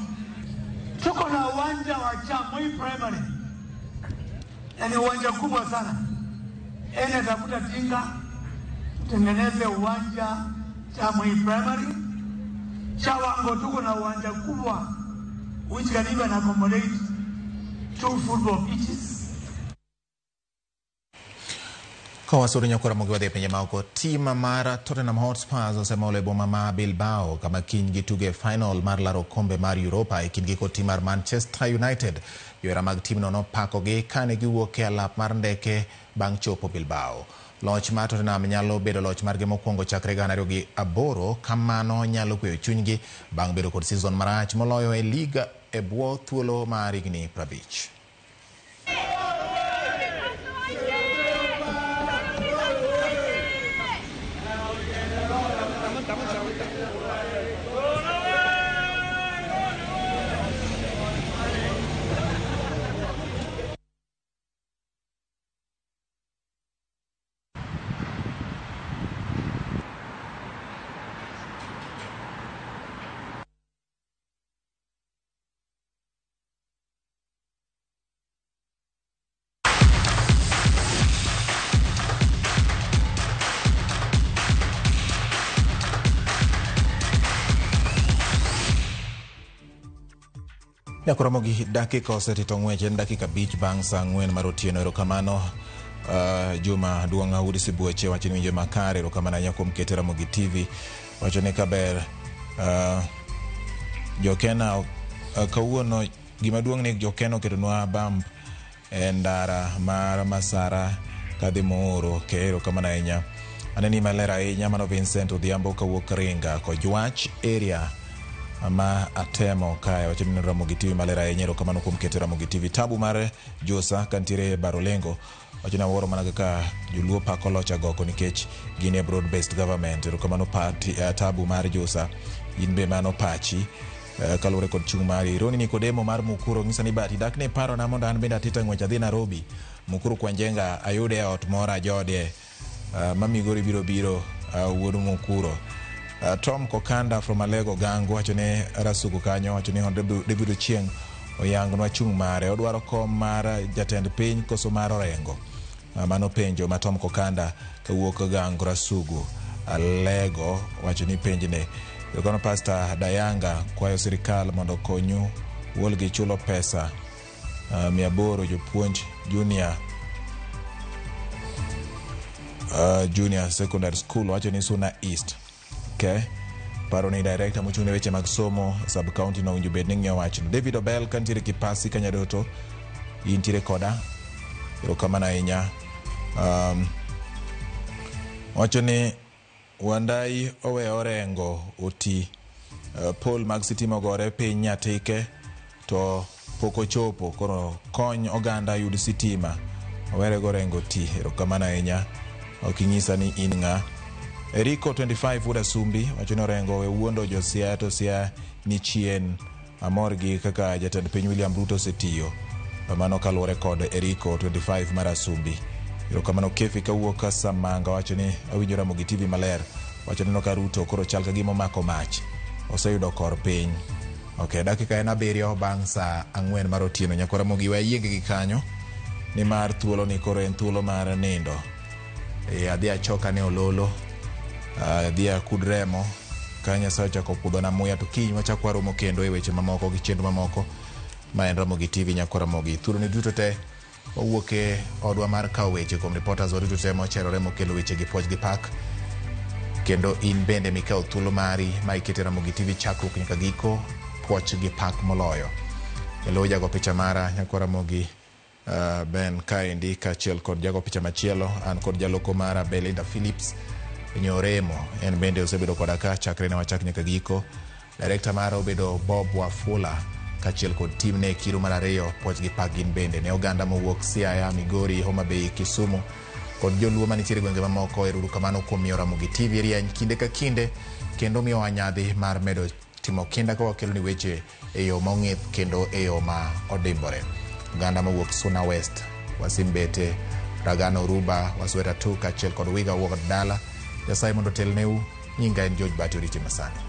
Speaker 17: Tuko na uwanja wa Chamui Primary. Na ni uwanja kubwa sana. Ene tafuta tinga tutengeneze uwanja Chamui Primary. Chawango tuko na uwanja kubwa which can even accommodate 2 football pitches.
Speaker 1: Kowa nyakora mogi wadhi e pinje maoko. Tim mar Tottenham Hotspurs osemolo e boma ma Bilbao kama kiny gitugo e final mar laro kombe mar Europa e kindgi kod tim mar Manchester United. Johera mag timno nopakogi kane giwuok e alap mar ndeke bang' chopo Bilbao. Loch mar Tottenham nyalo bedo loch margi mokwongo chakre 2008, kamano nyalo kweyo chunygi bang' bedo kod season marach moloyo e liga e bwo thuolo mar higni 50. Nyakoromogi dakika osetito ng'wech en dakika 5 bang' saa 4 mar otieno. Erokamano Juma Duong' Audi Sibuoche wacho ni winjo makare. Erokamano ahinya kuom kete Ramogi TV. Wacho ni kaber jokena kawuono gima duong' ni jokena oketonwa bump e ndara mar Masara kadhi Muhuru. Erokamano ahinya. Aneni maler ahinya mano Vincent Odhiambo kawuok Ringa Kojwach area ma atemo kae. Wacho ni Ramogi TV maler ahinya. Erokamano kuom keto Ramogi TV. Tabu mar Josa kantiere Barolengo wacho ni awuoro mana kaka joluo pako loch agoko nikech gin e broad based government. Erokamano tabu mar Josa, in be mano pachi kaluwore kod chung' mari. Roni Nikodemo mar Mukuru ng'isa ni bati dak ne parona mondo an bende atita ng'wech adhi Nairobi Mukuru Kwanjenga ayude e ot moro ajodie ma Migori biro wuod Mukuro. Tom Kokanda from Alego Gangu wacho ni Rasugu kanyo wacho ni Honorable David Ochieng oyangnwa chung' mare odwaro kom mar jatend piny koso mar Orengo. Mano penjo ma Tom Kokanda kawuok Gangu Rasugu Alego wacho ni penjne. Kono Pastor Dayanga kwayo sirikal mondo okonyu wuolgi chulo pesa 800 jopuonj junior secondary school wacho ni Suna East. Okay. Paro ni director mochung' ne weche mag somo sub county no owinjo bed ni ng'iyo wachno. David Obel kantiere Kipasi Kanyadoto intiere koda. Erokamano ahinya. Wacho ni Wandai owe Orengo oti pol mag sitima ogore piny Nyatike to pok ochopo koro kony oganda yud sitima owere go Orengo ti. Erokamano ahinya. Ok inyisa ni in ng'a. Eriko 25 wuod Asumbi wacho ni Orengo owe wuondo jo Siaya to Siaya ni chien. Amor gi kaka jatend piny William Ruto osetiyo. Mano kaluwore kod Eriko 25 mar Asumbi. Erokamano Kefi kawuok Samanga wacho ni awinjo Ramogi TV maler. Wacho ni ka Ruto koro chal ka gima omako mach. Oseyudo kor piny. Ok, dakika en 7 bang' saa 4 mar otieno. Nyakwar Ramogi we ayieng gi kanyo nimar thuolo ni koro en thuolo mar nindo. E, adhi achoka ne ololo, adhi akud remo, ka Nyasaye ochako pudhona muya to kiny wachak waromo kendo e weche mamoko gi chenro mamoko ma en Ramogi TV Nyakwar Ramogi. Thuolo ni duto te wawuok e odwa mar kawo weche kuom reporters wa duto te mocherore mokelo weche gi puoch gi pak. Kendo in bende mikawo thuolo mari ma ikete Ramogi TV chakruok nyaka giko, puoch gi pak moloyo. E lo jago picha mara Nyakwar Ramogi Ben kaendi kaachiel kod jago picha machielo an kod jaloko mara Belinda Phillips Nyoremo en bende osebedo koda ka chakre ne wachak nyaka giko. Director mara obedo Bob Wafula kaachiel kod team ne kiru mar 2 puoch gi pak gin bende ne oganda mowuok Siaya, Migori, Homa Bay, Kisumu kod joluo manitiere gwenge mamoko. Ero uru kamano kuom miyo Ramogi TV rieny kinde ka kinde kendo miyowa nyadhi mar medo timo kinda ka wakelo ni weche e yo mong'ith kendo e yo ma odimbore. Oganda mowuok Suna West, Wasimbete, Ragano Uruba, Wasweta 2 kaachiel kod Wiga wuok dala. Nyasaye mondo otelneu. Nyinga en George Bati Oriti Masani.